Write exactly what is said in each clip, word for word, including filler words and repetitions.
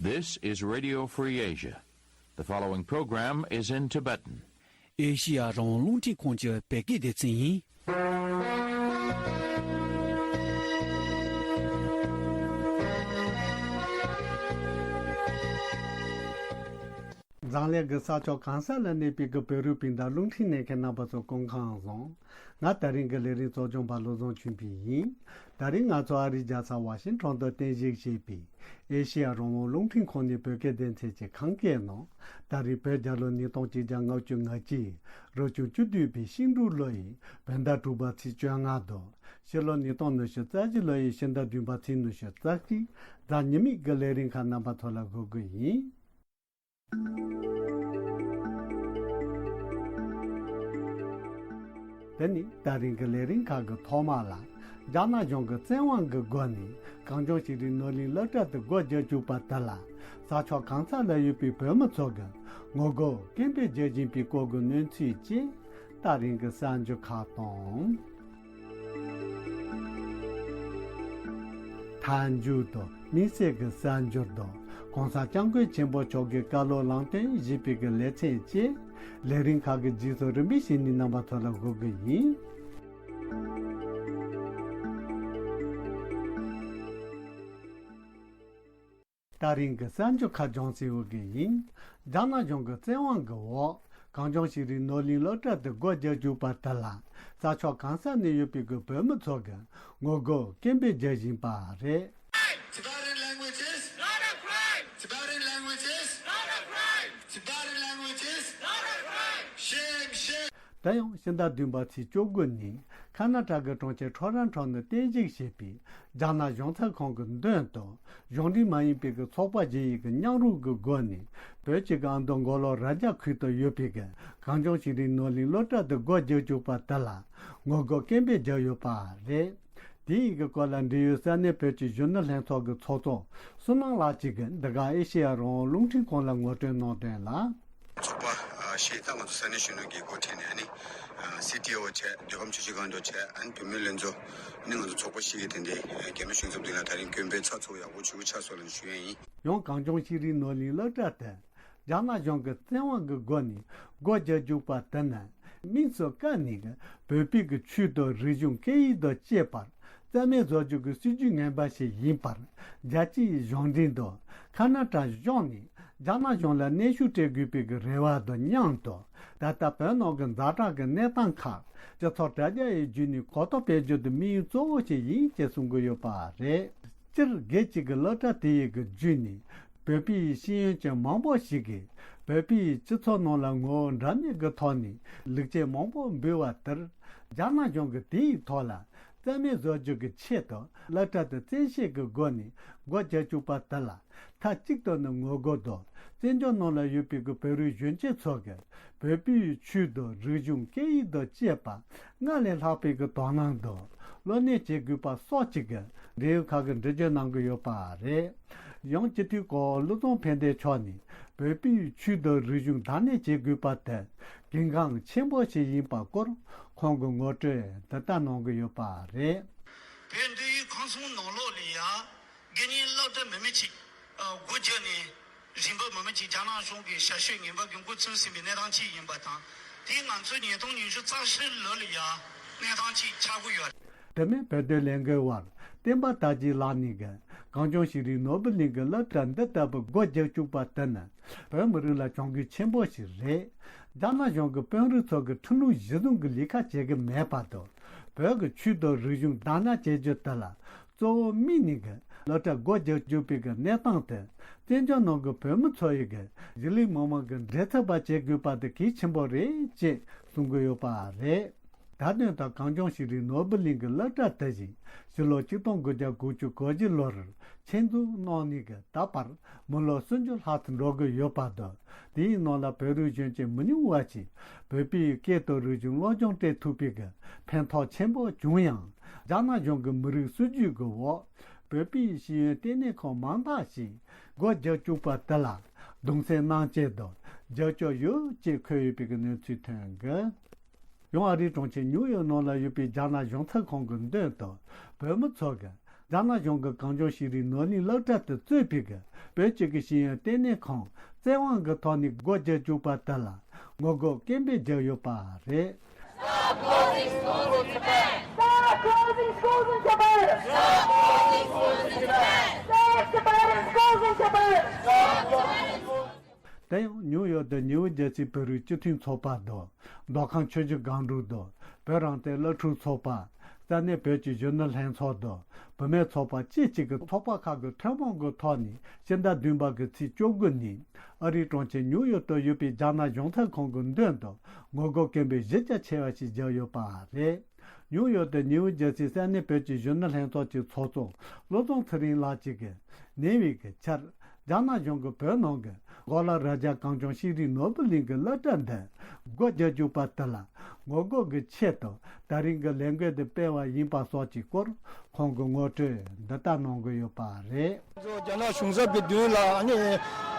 This is Radio Free Asia. The following program is in Tibetan. ཨེ་ཤི་ཡ་རང་དབང་རླུང་འཕྲིན་ཁང་གི་བོད་སྐད་སྡེ་ཚན་ཡིན། འཛམ་གླིང་གི་ས་ཕྱོགས་གང་ས་ལ་གནས་པའི་གི་བོད་རིགས་སྤུན་ཟླ་རླུང་འཕྲིན་གནད་འཁེལ་རྣམ་པ་ཚོ་སྐུ་ཁམས་བཟང་། ང་ད་རིང་གི་ལས་རིམ་གཙོ་སྐྱོང་པ་བློ་བཟང་ཆོས་འཕེལ་ཡིན། ད་རིང་ང་ཚོ་ཨ་རིའི་རྒྱལ་ས་ཝ་ཤིང་ཊོན་དུ་རྟེན་གཞི་བྱས་པའི་ཨེ་ཤེ་ཡ་རང་དབང་རླུང་འཕྲིན་ཁང་ནས་བོད་སྐད་སྡེ་ཚན་གྱི་ཁམས་སྐད་ནང་། ད་རེས་བོད་རྒྱལ་ལོ་ཉིས་སྟོང་གཅིག་བརྒྱ་ལྔ་བཅུ་ང་གཅིག་རབ་བྱུང་བཅུ་བདུན་པའི་ཤིང་འབྲུག་ལོ་ཡི་བོད་ཟླ་དྲུག་པ་ཚེས་བཅོ་ལྔ་དང་། ཕྱི་ལོ་ཉིས་སྟོང་ཉི་ཤུ་རྩ་བཞི་ལོ་ཡི་ཕྱི་ཟླ་བདུན་པ་ཚེས་ཉི་ཤུ་རྩ་གཅིག་གཟའ་ཉི་མའི་གི་ལས་རིམ་ཁག་རྣམ་པ་ཚོ་ལ་གོ་དགོས་ཡིན། དེ་ནི་ད་རིང་གི་ལས་རིམ་ཁག་གི་ཐོག་མ་ལ། རྒྱ་ནག་གཞུང་གི་བཙན་དབང་གི་སྒོ་ནས་གངས་ལྗོངས་ཤེས་རིག་ནོར་གླིང་སློབ་གྲྭ་དུ་སྒོ་རྒྱག་བཅུག་པ་དེ་ལ། ས་ཕྱོགས་གང་ས་ལ་ཡོད་པའི་བོད་མི་ཚོ་གི་ངོ་རྒོལ་སྐད་འབོད་རྒྱག་བཞིན་པའི་སྐོར་གྱི་གནས་ཚུལ་བཅས་ད་རིང་གི་གསར་འགྱུར་ཁག་དང་། མཐའ་མཇུག་ཏུ་དམིགས་བསལ་གྱི་གསར་འགྱུར་དང་གོང་ས་སྐྱབས་མགོན་ཆེན་པོ་མཆོག་གི་བཀའ་སློབ་ལམ་སྟོན་ཞེས་པའི་གི་ལེ་ཚན་བཅས་ལས་རིམ་ཁག་གི་རྗེས་སུ་རིམ་པས་བྱས་ནས་རྣམ་པ་ཚོ་ལ་འགོད་གི་ཡིན། ད་རིང་གི་གསར་འགྱུར་ཁག་སྦྱོང་སའི་འོག་གི་ཡིན། རྒྱ་ནག་གཞུང་གི་བཙན་དབང་གི་འོག་གངས་ལྗོངས་ཤེས་རིག་ནོར་གླིང་སློབ་གྲྭ་དུ་སྒོ་རྒྱག་བཅུག་པ་དེ་ལ། ས་ཕྱོགས་གང་ས་ནས་ཡོད་པའི་གི་བོད་མི་ཚོ་གི་ངོ་རྒོལ་སྐད་འབོད་རྒྱག་བཞིན་པ་རེད། Tibetan language is not a crime. Tibetan language is not a crime. Tibetan language is not a crime. Shame, shame. ད་ཡང་ཕྱི་ཟླ་བདུན་པ་ཚེས་བཅུ་དགུ་ཉིན་ཁ་ན་ཊ་ཀའི་གྲོང་ཁྱེར་ཊོ་རོན་ཊོ་ནས་རྟེན་གཞི་བྱས་པའི་རྒྱ་ནག་གཞུང་ཚབ་ཁང་གི་མདུན་དུ་གཞུང་འབྲེལ་མ་ཡིན་པའི་གི་ཚོགས་པ་ཞིག་ཡི་གི་མཉམ་རུབ་ཀྱི་སྒོ་ནས་བོད་ཀྱི་གི་ཨ་མདོ་མགོ་ལོག་རྭ་རྒྱ་ཁུལ་དུ་ཡོད་པའི་གི་གངས་ལྗོངས་ཤེས་རིག་ནོར་གླིང་སློབ་གྲྭ་དུ་སྒོ་རྒྱག་བཅུག་པ་དེ་ལ་ངོ་རྒོལ་སྐད་འབོད་བརྒྱབ་ཡོད་པ་རེད། དེ་ཡི་གི་སྐོར་ལ་འབྲེལ་ཡོད་ས་གནས་བོད་ཀྱི་གཞོན་ནུ་ལྷན་ཚོགས་ཀྱི་ཚོགས་གཙོ་བསོད་ནམས་ལགས་ཀྱིས་གི་འདི་ག་ཨེ་ཤེ་ཡ་རང་དབང་རླུང་འཕྲིན་ཁང་ལ་ངོ་སྤྲོད་གནང་དོན་ལ། ཚོགས་པ་ཞེས་ད་ང་ཚོ་ས་གནས་གཞོན་ནུ་གི་འགོ་ཁྲིད་ནས་ཨ་ནི་སི་ཊི་ཨོ་བྱས་བདེ་སྐམ་ཆུ་བཞི་སྒང་དྲུག་བྱས་ཨ་ནི་བུད་མེད་ལྷན་ཚོགས་ཨ་ནི་ང་ཚོ་ཚོགས་པ་ཞིག་གི་དེ་འདྲའི་རྒྱ་མི་གཞུང་ཚབ་མདུན་ལ་ད་རིང་སྐད་འབོད་ཚགས་ཚུད་པོ་ཡག་པོ་བྱུང་ཆ་སོགས་ལ་ཞུ་ཡ་ཡིན། ཡང་གངས་ལྗོངས་ཤེས་རིག་ནོར་གླིང་སློབ་གྲྭ་དེ་རྒྱ་ནག་གཞུང་གི་བཙན་དབང་གི་སྒོ་ནས་སྒོ་རྒྱག་བཅུག་པ་དེ་ནི་དམིགས་སུ་བཀར་ནས་བོད་པའི་གི་ཆོས་དང་རིག་གཞུང་སྐད་ཡིག་དང་བཅས་པར་རྩ་མེད་བཟོ་རྒྱུ་གི་སྲིད་ཇུས་ངན་པ་ཞིག་ཡིན་པར་རྒྱལ་སྤྱིའི་གཞུང་འབྲེལ་དང་ཁ་ན་ཊ་གཞུང་ནས་རྒྱ་ནག་གཞུང་ལ་གནོན་ཤུགས་སྤྲད་དགོས་པའི་གི་རེ་བ་དང་མཉམ་དུ་ད་ལྟ་བོད་ནང་གི་ཛ་དྲག་གི་གནས་སྟངས་ཁག་སྤྱི་ཚོགས་དྲ་རྒྱ་ཡི་བརྒྱུད་ནས་གོ་རྟོགས་སྤེལ་རྒྱུ་དེ་དམིགས་ཡུལ་གཙོ་བོ་ཞིག་ཡིན་ཅེས་གསུང་གི་ཡོད་པ་རེད། སྤྱིར་སྒེར་གཅིག་གི་སློབ་གྲྭ་དེ་ཡི་གི་བརྒྱུད་ནས་བོད་པའི་ཤེས་ཡོན་ཅན་མང་པོ་ཞིག་གིས་བོད་པའི་སྤྱི་ཚོགས་ནང་ལ་ངོ་བོ་འདྲ་མིན་གྱི་ཐོག་ནས་ལེགས་སྐྱེས་མང་པོ་འབུལ་བ་ལྟར་རྒྱ་ནག་གཞུང་གིས་དེའི་ཐོག་ལ་རྩ་མེད་བཟོ་རྒྱུ་གི་ཆེད་དུ་སློབ་གྲྭ་དེ་བཙན་ཤེད་ཀྱི་སྒོ་ནས་སྒོ་རྒྱག་བཅུག་པ་དེ་ལ་མཐའ་གཅིག་ཏུ་ནི་ངོ་རྒོལ་དང་བཙན་བྱོལ་ནང་ལ་ཡོད་པའི་གི་བོད་རིགས་གཞོན་སྐྱེས་ཚོ་གིས་བོད་པའི་ཆོས་དང་རིག་གཞུང་སྐད་ཡིག་དང་བཅས་པ་སྔར་ལས་ལྷག་པའི་གི་དོ་སྣང་དང་བློ་གནས་བྱེད་དགོས་པ་སོགས་ཀྱི་གི་འབྲེལ་ཡོད་ཁག་གི་འགྲེལ་བརྗོད་གནང་གི་ཡོད་པ་རེད། ཡང་སྤྱི་འཐུས་གོ་བློ་བཟང་ཕན་བདེ་མཆོག་ནས་བོད་པའི་ཆོས་དང་རིག་གཞུང་བདག་གཉེར་བྱེད་དགོས་པ་དེ་གལ་འགངས་ཆེན་པོ་ཞིག་ཡིན་པ་སྐོར་ཁོང་གིས་ངོ་སྤྲོད་འདི་ལྟར་གནང་གི་ཡོད་པ་རེད། བོད་འདི་ཡི་ཁམས་གསུམ་ནང་ལོགས་ལ་ཡ། དགེ་བསྙེན་སློབ་གྲྭ་མི་མི་གཅིག་ཨ་སྒོ་བརྒྱབ་ནས་རིམ་པ་མི་མི་གཅིག་རྒྱ་ནག་གཞུང་གི་ཞབས་ཞུ་ངན་པ་གི་འགོ་བཙུགས་ཟིན་པའི་གནས་སྟངས་གཅིག་ཡིན་པ་དང་། དེ་ང་ཚོའི་ཉིས་སྟོང་ཉི་ཤུ་རྩ་བཞི་ལོ་ལ་ཡང་གནས་སྟངས་གཅིག་ཆགས་ཀྱི་ཡོད། དེ་མིན་བོད་དོན་ལས་འགུལ་བ་བསྟན་པ་དར་རྒྱས་ལགས་ནས་གི་གངས་ལྗོངས་ཤེས་རིག་ནོར་བུ་གླིང་གི་སློབ་གྲྭ་འདི་ལྟ་བུ་སྒོ་རྒྱག་བཅུག་པ་དེ་ནི་བོད་མི་རིགས་ལ་གྱོང་གུད་ཆེན་པོ་ཞིག་རེད། རྒྱ་ནག་གཞུང་གི་དཔོན་རིགས་ཚོ་གི་ཁྲིམས་ལུགས་གཞི་བཟུང་གི་ལས་ཀ་བྱེད་ཀྱི་མེད་པ་དང་། བོད་ཀྱི་ཆོས་དང་རིག་གཞུང་བདག་གཉེར་བྱེད་རྒྱུ་དེ་ལ་གཙོ་བོ་དམིགས་ནས་གི་སློབ་གྲྭ་སྒོ་རྒྱག་བཅུག་པའི་གི་གནས་སྟངས་དེ་བཙན་བྱོལ་ནང་གི་བོད་མི་ཚོ་ཡི་གི་གཞིས་ལུས་མི་མང་གི་འབྲེལ་ཐག་པ་བྱེད་དགོས་པ་དེ་གལ་ཆེན་པོ་རེད་ཅེས་གསུང་གི་ཡོད་པ་རེད། ད་དོན་དག་གངས་ལྗོངས་ཤེས་རིག་ནོར་བུ་གླིང་གི་སློབ་གྲྭ་དེ་བཞིན་ཕྱི་ལོ་ཆིག་སྟོང་དགུ་བརྒྱ་དགུ་བཅུ་གོ་བཞི་ལོར་ཆེད་འཛུགས་གནང་ནས་གི་ད་བར་མི་ལོ་སུམ་ཅུ་ལྷག་ཏུ་འགྲོ་གི་ཡོད་པ་དང་། དེའི་ནང་ལ་བོད་རིགས་གཞོན་སྐྱེས་མི་ཉུང་བ་ཞིག་བོད་པའི་སྐད་དང་རིག་གཞུང་སློབ་སྦྱོང་སྤྲད་ཐུབ་པའི་གི་ཕན་ཐོགས་ཆེན་པོ་བྱུང་ཡང་། རྒྱ་ནག་གཞུང་གི་མི་རིགས་སྲིད་ཇུས་ཀྱི་འོག་བོད་པའི་ཤེས་ཡོན་ལྟེ་གནས་ཁང་མང་དག་ཞིག་སྒོ་རྒྱག་བཅུག་པ་དེ་ལ་གདུང་སེམས་མཉམ་སྐྱེད་དང་རྒྱབ་སྐྱོར་ཡོད་ཅེས་འཁོད་ཡོད་པའི་གི་གནས་ཚུལ་ཐོན་གི། ཡང་ཨ་རིའི་གྲོང་ཁྱེར་ཉིའུ་ཡོག་ནང་ལ་ཡོད་པའི་རྒྱ་ནག་གཞུང་ཚབ་ཁང་གི་མདུན་དུ་བོད་མི་ཚོ་གིས་ རྒྱ་ནག་གཞུང་གི་གངས་ལྗོངས་ཤེས་རིག་ནོར་གླིང་སློབ་གྲྭ་དུ་གཙོས་པའི་གི་བོད་ཀྱི་གི་ཤེས་ཡོན་ལྟེ་གནས་ཁང་བཙན་དབང་གི་ཐོག་ནས་སྒོ་རྒྱག་བཅུག་པ་དེ་ལ་ངོ་རྒོལ་སྐད་འབོད་བརྒྱབ་ཡོད་པ་རེད། Stop closing schools in Tibet! Stop closing schools in Tibet! Stop closing schools in Tibet! Save Tibetan schools in Tibet! Stop closing schools in Tibet! དེ་ཡང་ནིའུ་ཡོག་ཏུ་ཉི་འོད་རྒྱལ་སྲས་བོད་རིགས་སྤྱི་མཐུན་ཚོགས་པ་དང་། མདོ་ཁམས་ཆུ་བཞི་སྒང་དྲུག་དང་བོད་རང་བཙན་སློབ་ཕྲུག་ཚོགས་པ། ས་གནས་བོད་ཀྱི་གཞོན་ནུ་ལྷན་ཚོགས་དང་བུད་མེད་ཚོགས་པ་བཅས་བཅས་ཀྱི་ཚོགས་པ་ཁག་གི་ཐུན་མོང་གི་ཐོག་ནས་ཕྱི་ཟླ་བདུན་པ་གི་ཚེས་བཅུ་དགུ་ཉིན་ཨ་རིའི་གྲོང་ཁྱེར་ཉིའུ་ཡོག་ཏུ་ཡོད་པའི་རྒྱ་ནག་གཞུང་ཚབ་ཁང་གི་མདུན་དུ་ངོ་རྒོལ་སྐད་འབོད་གཞི་རྒྱ་ཆེ་བ་ཞིག་བརྒྱབ་ཡོད་པ་རེད། ཉིའུ་ཡོག་ཏུ་ཉིའུ་རྒྱལ་སྲས་ས་གནས་བོད་ཀྱི་གཞོན་ནུ་ལྷན་ཚོགས་ཀྱི་ཚོགས་གཙོ་བློ་བཟང་ཚེ་རིང་ལགས་ཀྱིས་ཉེ་བའི་གི་ཆར། རྒྱ་ནག་གཞུང་གིས་བོད་ནང་གི་གོ་ལ་རྭ་རྒྱ་གངས་ལྗོངས་ཤེས་རིག་ནོར་བུ་གླིང་གི་སློབ་གྲྭ་འདི་སྒོ་རྒྱག་བཅུག་པ་དེ་ལ་ངོ་རྒོལ་གྱི་ཆེད་དུ་ད་རིང་གི་ལས་འགུལ་འདི་སྤེལ་བ་ཡིན་པ་སོགས་ཀྱི་སྐོར་ཁོང་གིས་ངོ་སྤྲོད་འདི་ལྟར་གནང་གི་ཡོད་པ་རེད། ང་ཚོ་རྒྱ་ནག་གཞུང་ཚབ་ཀྱི་མདུན་ལ་ཨ་ནི་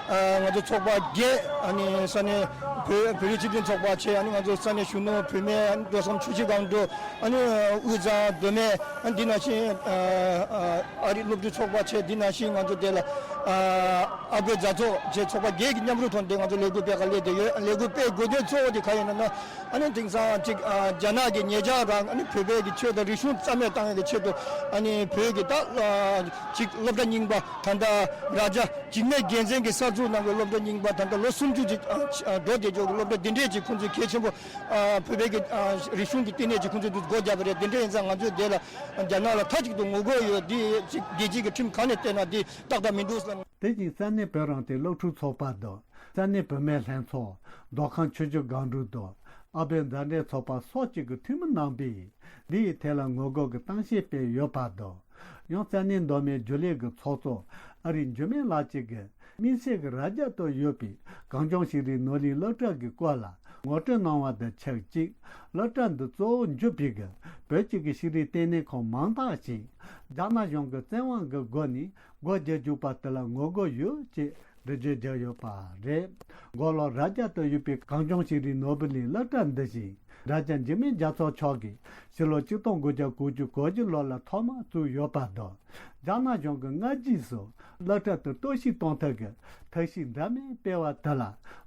ཨ་ང་ཚོ་ཚོགས་པ་བརྒྱད་ཨ་ནི་ས་གནས་བོད་བོད་རིགས་སྤྱི་མཐུན་ཚོགས་པ་བྱས། ཨ་ནི་ང་ཚོ་ས་གནས་གཞོན་ནུ་བུད་མེད་ཨ་ནི་མདོ་ཁམས་ཆུ་བཞི་སྒང་དྲུག་ཨ་ནི་དབུས་གཙང་མདོ་སྨད། ཨ་འདི་ནང་བཞིན་ཨ་ཨ་ཨ་རིའི་སློབ་ཕྲུག་ཚོགས་པ་བྱས། འདི་ནང་བཞིན་ང་ཚོ་དེ་ལ་ཨ་ཨ་བོད་མཛའ་ཚོགས་བཅས་ཚོགས་པ་བརྒྱད་ཀྱི་མཉམ་རུབ་ཐོག་ནས་ང་ཚོ་ལས་འགུལ་སྤེལ་ག་སླེབས་བསྡད་ཡོད། ལས་འགུལ་སྤེལ་དགོས་དོན་གཙོ་བོ་དེ་ག་ཡིན་ན་ན། ཨ་ནི་དེང་སང་ཅིག་ཨ་རྒྱ་ནག་གི་ཉེ་ཆར་རང་ཨ་ནི་བོད་པའི་གི་ཆོས་དང་རིག་གཞུང་རྩ་མེད་བཏང་ཡག་གི་ཆེད་དུ་ཨ་ནི་བོད་ཀྱི་ད་ཨ་ཅིག་སློབ་གྲྭ་རྙིང་པ་ད་ལྟ་རྭ་རྒྱ་འཇིགས་མེད་རྒྱལ་མཚན་གྱི་གསར་འཛུགས་གནང་བའི་སློབ་གྲྭ་རྙིང་པ་ད་ལྟ་ལོ་སུམ་ཅུ་ཅིག་ཨ་ཨ་འགྲོ་བསྡད་ཆོག་གི་སློབ་གྲྭ་འདི་འདྲས་ཅིག་ཁོང་ཚོས་གལ་ཆེན་པོ་ཨ་བོད་པའི་གི་ཨ་རིག་གཞུང་གི་བསྟི་གནས་ཅིག་ཁོང་ཚོས་འདི་སྒོ་བརྒྱབ་པ་རེད། དེ་འདྲ་ཡིན་ཙང་ང་ཚོས་དེ་ལ་རྒྱ་ནག་ལ་མཐའ་གཅིག་ཏུ་ངོ་རྒོལ་ཡོད། འདི་ཅིག་རྒྱལ་སྤྱི་གི་ཁྲིམས་གང་ནས་བལྟས་ན་འདི་ཏག་ཏག་མི་འདུག་བསམ། དེ་བཞིན་ས་གནས་བོད་རང་བཙན་སློབ་ཕྲུག་ཚོགས་པ་དང་ས་གནས་བུད་མེད་ལྷན་ཚོགས། མདོ་ཁམས་ཆུ་བཞི་སྒང་དྲུག་དང་ཨ་བོད་མཛའ་འབྲེལ་ཚོགས་པ་སོགས་བཅས་ཀྱི་འཐུས་མི་རྣམ་པས་འདི་ཡི་ཐད་ལ་ངོ་རྒོལ་གྱི་གཏམ་བཤད་སྤེལ་ཡོད་པ་དང་། ཡང་ས་གནས་མདོ་སྨད་རྒྱུན་ལས་ཀྱི་ཚོགས་གཙོ་ཨ་རིག་འགྱུར་མེད་ལགས་བཅས་ཀྱིས་དམིགས་བསལ་གྱི་རྭ་རྒྱ་དུ་ཡོད་པའི་གངས་ལྗོངས་ཤེས་རིག་ནོར་གླིང་སློབ་གྲྭ་གི་སྐོར་ལ་ངོ་སྤྲོད་གནང་བ་དང་ཆབས་ཅིག་སློབ་གྲྭ་འདི་གཙོ་བོ་གྱུར་པའི་གི་བོད་ཀྱི་གི་ཤེས་རིག་ལྟེ་གནས་ཁང་མང་དག་ཞིག་རྒྱ་ནག་གཞུང་གི་བཙན་དབང་གི་སྒོ་ནས་སྒོ་རྒྱག་བཅུག་པ་དེ་ལ་ངོ་རྒོལ་ཡོད་ཅེས་འགྲེལ་བརྗོད་བརྒྱབ་ཡོད་པ་རེད། མགོ་ལོག་རྭ་རྒྱ་དུ་ཡོད་པའི་གངས་ལྗོངས་ཤེས་རིག་ནོར་བུ་གླིང་སློབ་གྲྭ་འདི་བཞིན་རྭ་རྒྱ་འཇིགས་མེད་རྒྱལ་ཚབ་མཆོག་གིས་ཕྱི་ལོ་ཆིག་སྟོང་དགུ་བརྒྱ་དགུ་བཅུ་གོ་བཞི་ལོ་ལ་ཐོག་མར་བཙུགས་ཡོད་པ་དང་། རྒྱ་ནག་གཞུང་གིས་སྔ་རྗེས་སུ་སློབ་གྲྭ་དེ་གཏོར་བཤིག་གཏོང་ཐབས་ཀྱི་ཐབས་ཤེས་འདྲ་མིན་སྤེལ་བ་དེ་ལ་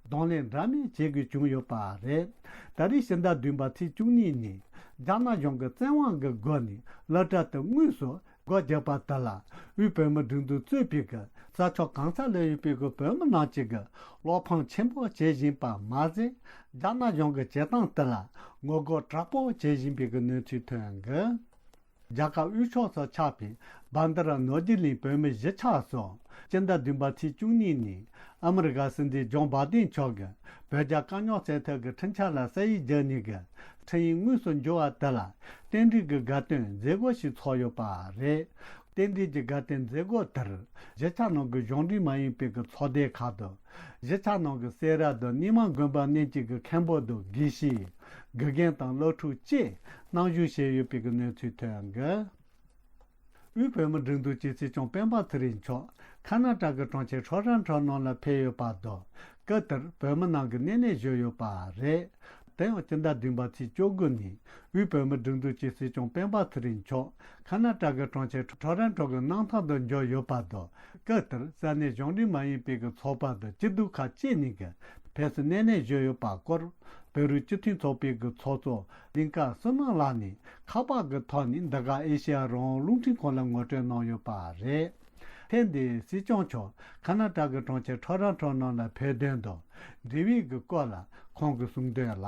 གདོང་ལེན་འདྲ་མིན་བྱེད་དགོས་བྱུང་ཡོད་པ་རེད། ད་རེས་ཕྱི་ཟླ་བདུན་པ་ཚེས་བཅུ་གཉིས་ཉིན་རྒྱ་ནག་གཞུང་གི་བཙན་དབང་གི་སྒོ་ནས་སློབ་གྲྭ་དེ་དངོས་སུ་སྒོ་བརྒྱབ་པ་དེ་ལ་དབུས་བོད་མིའི་སྒྲིག་འཛུགས་གཙོས་པའི་གི་ས་ཕྱོགས་གང་ས་ལ་ཡོད་པའི་གི་བོད་མི་རྣམས་ཀྱིས་གི་བློ་ཕམ་ཆེན་པོ་བྱེད་བཞིན་པ་མ་ཟད། རྒྱ་ནག་གཞུང་གི་བྱེད་སྟངས་དེ་ལ་ངོ་རྒོལ་དྲག་པོ་བྱེད་བཞིན་པའི་གི་གནས་ཚུལ་ཐོན་གི། རྒྱ་གར་དབུས་ཕྱོགས་སུ་ཆགས་པའི་བྷན་དྷ་ར་ནོར་གྱི་གླིང་བོད་མི་གཞིས་ཆགས་སུ་སྤྱི་ཟླ་བདུན་པ་ཚེས་བཅུ་གཉིས་ཉིན་ཨ་མི་རི་ཀ་སྲིད་འཛིན་ཇོ་བྷའི་ཏིན་མཆོག་གིས་བོད་རྒྱ་དཀའ་རྙོག་སེལ་ཐབས་ཀྱི་ཁྲིམས་འཆར་ལ་ས་ཡིག་བརྒྱབ་ནས་ཀྱི་ཁྲིམས་ཡིག་དངོས་སུ་འགྱུར་བ་དེ་ལ་རྟེན་འབྲེལ་གྱི་དགའ་སྟོན་མཛད་སྒོ་ཞིག་ཚོགས་ཡོད་པ་རེད། རྟེན་འབྲེལ་གྱི་དགའ་སྟོན་མཛད་སྒོ་དེར་གཞིས་ཆགས་ནང་གི་གཞུང་འབྲེལ་མ་ཡིན་པའི་གི་ཚོགས་སྡེ་ཁག་དང་། གཞིས་ཆགས་ནང་གི་སེ་ར་དང་རྙིང་མ་དགོན་པ་གནས་ཀྱི་གི་མཁན་པོ་དང་དགེ་བཤེས། དགེ་རྒན་དང་སློབ་ཕྲུག་བཅས་གནང་བཞུགས་བྱས་ཡོད་པའི་གི་གནས་ཚུལ་ཐོན་གི། དབུས་བོད་མིའི་སྒྲིག་འཛུགས་ཀྱི་སྲིད་སྐྱོང་སྤེན་པ་ཚེ་རིང་མཆོག་ཁ་ན་ཊ་ཀའི་གྲོང་ཁྱེར་ཁྲོ་ར་ཁྲོ་ནང་ལ་ཕེབས་ཡོད་པ་དང་། སྐབས་དེར་བོད་མི་རྣམས་ཀྱིས་སྣེ་ལེན་ཞུས་ཡོད་པ་རེད། དེ་ཡང་སྤྱི་ཟླ་བདུན་པ་ཚེས་བཅུ་དགུ་ཉིན་དབུས་བོད་མིའི་སྒྲིག་འཛུགས་ཀྱི་སྲིད་སྐྱོང་སྤེན་པ་ཚེ་རིང་མཆོག་ཁ་ན་ཊ་ཀའི་གྲོང་ཁྱེར་ཁྲོ་ར་ཁྲོ་གི་གནམ་ཐང་དུ་འབྱོར་ཡོད་པ་དང་། སྐབས་དེར་ས་གནས་གཞུང་འབྲེལ་མ་ཡིན་པའི་གི་ཚོགས་པ་དང་སྐྱིད་སྡུག་ཁག་བཅས་ནས་ཀྱི་ཕེབས་བསུ་སྣེ་ལེན་ཞུས་ཡོད་པ་སྐོར་བོད་རིགས་སྤྱི་མཐུན་ཚོགས་པའི་གི་ཚོགས་གཙོ་གླིང་སྐར་བསོད་ནམས་ལགས་ནས་ཁ་པར་གྱི་ཐོག་ནས་འདི་ག་ཨེ་ཤེ་ཡ་རང་དབང་རླུང་འཕྲིན་ཁང་ལ་ངོ་སྤྲོད་གནང་ཡོད་པ་རེད། ཐེངས་འདིའི་སྲིད་སྐྱོང་མཆོག་ཁ་ན་ཊ་ཀའི་གྲོང་ཁྱེར་ཁྲོ་ར་ཁྲོ་ནང་ལ་ཕེབས་དོན་དང་འབྲེལ་བའི་གི་སྐོར་ལ་ཁོང་གིས་གསུངས་དོན་ལ།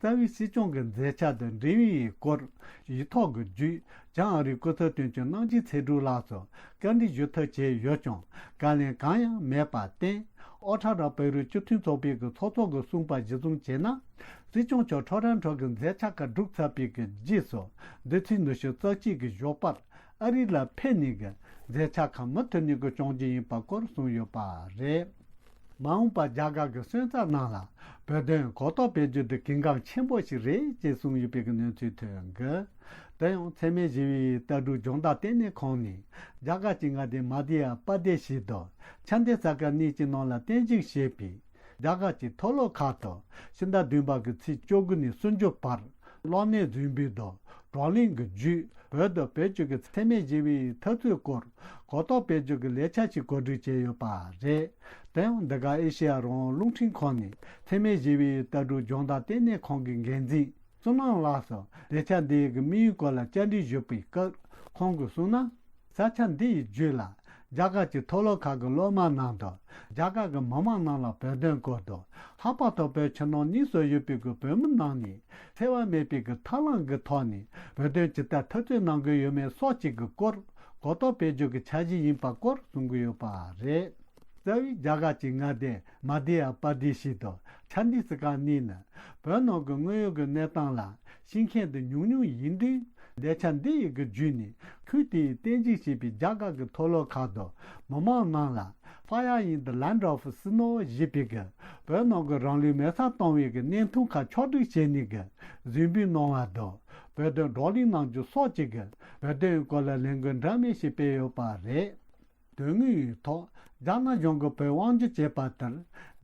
རྩ་བའི་སྲིད་སྐྱོང་གི་མཛད་འཆར་དང་འབྲེལ་བའི་སྐོར་ཡིག་ཐོག་གི་བརྒྱུད་བྱང་ཨ་རིའི་སྐུ་ཚབ་དོན་གཅོད་གནང་སྦྱིན་ཚེ་སྒྲོལ་ལགས་སུ་བཀའ་འདྲི་ཞུ་ཐབས་བྱས་ཡོད་ཀྱང་བཀའ་ལན་གང་ཡང་མེད་པར་བརྟེན། ཨོ་ཁྲ་ར་བོད་རིགས་སྤྱི་མཐུན་ཚོགས་པའི་གི་ཚོགས་གཙོ་གིས་གསུངས་པ་གཞིར་བཟུང་བྱས་ན། སྲིད་སྐྱོང་མཆོག་ཁྲོ་ར་ཁྲོ་གི་མཛད་འཆར་ཁག་གྲུབ་ཚར་བའི་གི་རྗེས་སུ་འདི་ཚེས་ཉི་ཤུ་རྩ་གཅིག་གི་ཞོགས་པར་ཨ་རི་ལ་ཕེབས་ནས་གི་མཛད་འཆར་ཁག་མུ་མཐུད་ནས་གི་སྐྱོང་རྒྱུ་ཡིན་པ་སྐོར་གསུངས་ཡོད་པ་རེད། མ་འོངས་པར་རྒྱ་གར་གྱི་སོན་རྩ་རྣམས་ལ་བོད་དོན་གོ་རྟོགས་སྤེལ་རྒྱུ་དེ་གལ་འགངས་ཆེན་པོ་ཞིག་རེད་ཅེས་གསུངས་ཡོད་པའི་གནས་ཚུལ་ཐོན་གི། དེ་ཡང་འཚེ་མེད་ཞི་བའི་ལྟ་གྲུབ་སྦྱོང་བརྡར་ལྟེ་གནས་ཁང་ནས་རྒྱ་གར་གྱི་མངའ་སྡེ་མ་དྷྱ་པྲ་དེ་ཤི་དང་ཆ་འདི་ས་ཁ་གཉིས་ཀྱི་ནང་ལ་རྟེན་གཞི་བྱས་པའི་རྒྱ་གར་གྱི་མཐོ་སློབ་ཁག་ཏུ་ཕྱི་ཟླ་བདུན་པ་གི་ཚེས་བཅུ་དགུ་ནས་སུམ་ཅུ་བར་གློག་བརྙན་རྫུན་སྤེལ་དང་བགྲོ་གླེང་གི་བརྒྱུད་ བོད་དུ་བེད་སྤྱོད་ཀྱི་འཚེ་མེད་ཞི་བའི་འཐབ་རྩོད་སྐོར་གོ་རྟོགས་སྤེལ་རྒྱུ་གི་ལས་འཆར་ཞིག་གོ་སྒྲིག་བྱས་ཡོད་པ་རེད། དེ་ཡང་འདི་ག་ཨེ་ཤེ་ཡ་རང་དབང་རླུང་འཕྲིན་ཁང་ནས་འཚེ་མེད་ཞི་བའི་ལྟ་གྲུབ་སྦྱོང་བརྡར་ལྟེ་གནས་ཁང་གི་འགན་འཛིན་བསོད་ནམས་ལགས་སུ་ལས་འཆར་འདི་ཡི་གི་དམིགས་ཡུལ་སྐོར་ལ་བཅར་འདྲི་ཞུས་པའི་སྐབས་ཁོང་གིས་གསུངས་ན། ས་ཆ་འདི་ཡི་བརྒྱུད་ལ་རྒྱ་གར་གྱི་མཐོ་སློབ་ཁག་གི་སློབ་མ་རྣམས་དང་རྒྱ་གར་གྱི་མི་མང་རྣམས་ལ་བོད་དོན་སྐོར་དང་ལྷག་པར་དུ་བོད་ཕྱི་ནང་གཉིས་སུ་ཡོད་པའི་གི་བོད་མི་རྣམས་ནས་འཚེ་བ་མེད་པའི་གི་ཐབས་ལམ་གྱི་ཐོག་ནས་བོད་དོན་ཇི་ལྟར་འཐབ་རྩོད་གནང་གི་ཡོད་མེད་སོགས་ཀྱི་གི་སྐོར་གོ་རྟོགས་སྤེལ་རྒྱུ་གི་འཆར་གཞི་ཡིན་པ་སྐོར་གསུང་གི་ཡོད་པ་རེད། རྩ་བའི་རྒྱ་གར་གྱི་མངའ་སྡེ་མ་དྷྱ་པར་དེ་ཤི་དང་ཆ་ཌི་སི་གྷར་གཉིས་ནི་བོད་ནང་གི་དངོས་ཡོད་ཀྱི་གནས་སྟངས་ལ་ཤེས་མཁན་དེ་ཉུང་ཉུང་ཡིན་དུས། ལས་འཆར་འདི་ཡི་གི་བརྒྱུད་ནས་ཁུལ་དེའི་རྟེན་གཞི་བྱས་པའི་རྒྱ་གར་གྱི་མཐོ་སློབ་ཁག་དང་མི་མང་རྣམས་ལ་ཕ་ཡ་ཡིན་The Land of Snow ཞེས་པའི་གི་བོད་ནང་གི་རང་ལུས་མེ་སྲེག་གཏོང་བའི་གི་བརྙན་ཐུང་ཁག་ཕྱོགས་སྒྲིག་བྱས་ནས་གི་གཟིགས་འབུལ་གནང་བ་དང་བོད་དོན་བགྲོ་གླེང་གནང་རྒྱུ་སོགས་ཀྱི་གི་བོད་དོན་སྐོར་ལ་ལས་འགུལ་འདྲ་མིན་ཞིག་སྤེལ་ཡོད་པ་རེད། དོན་དངོས་ཡོད་ཐོག་རྒྱ་ནག་གཞུང་གིས་བོད་དབང་སྒྱུར་བྱས་པ་ལྟར་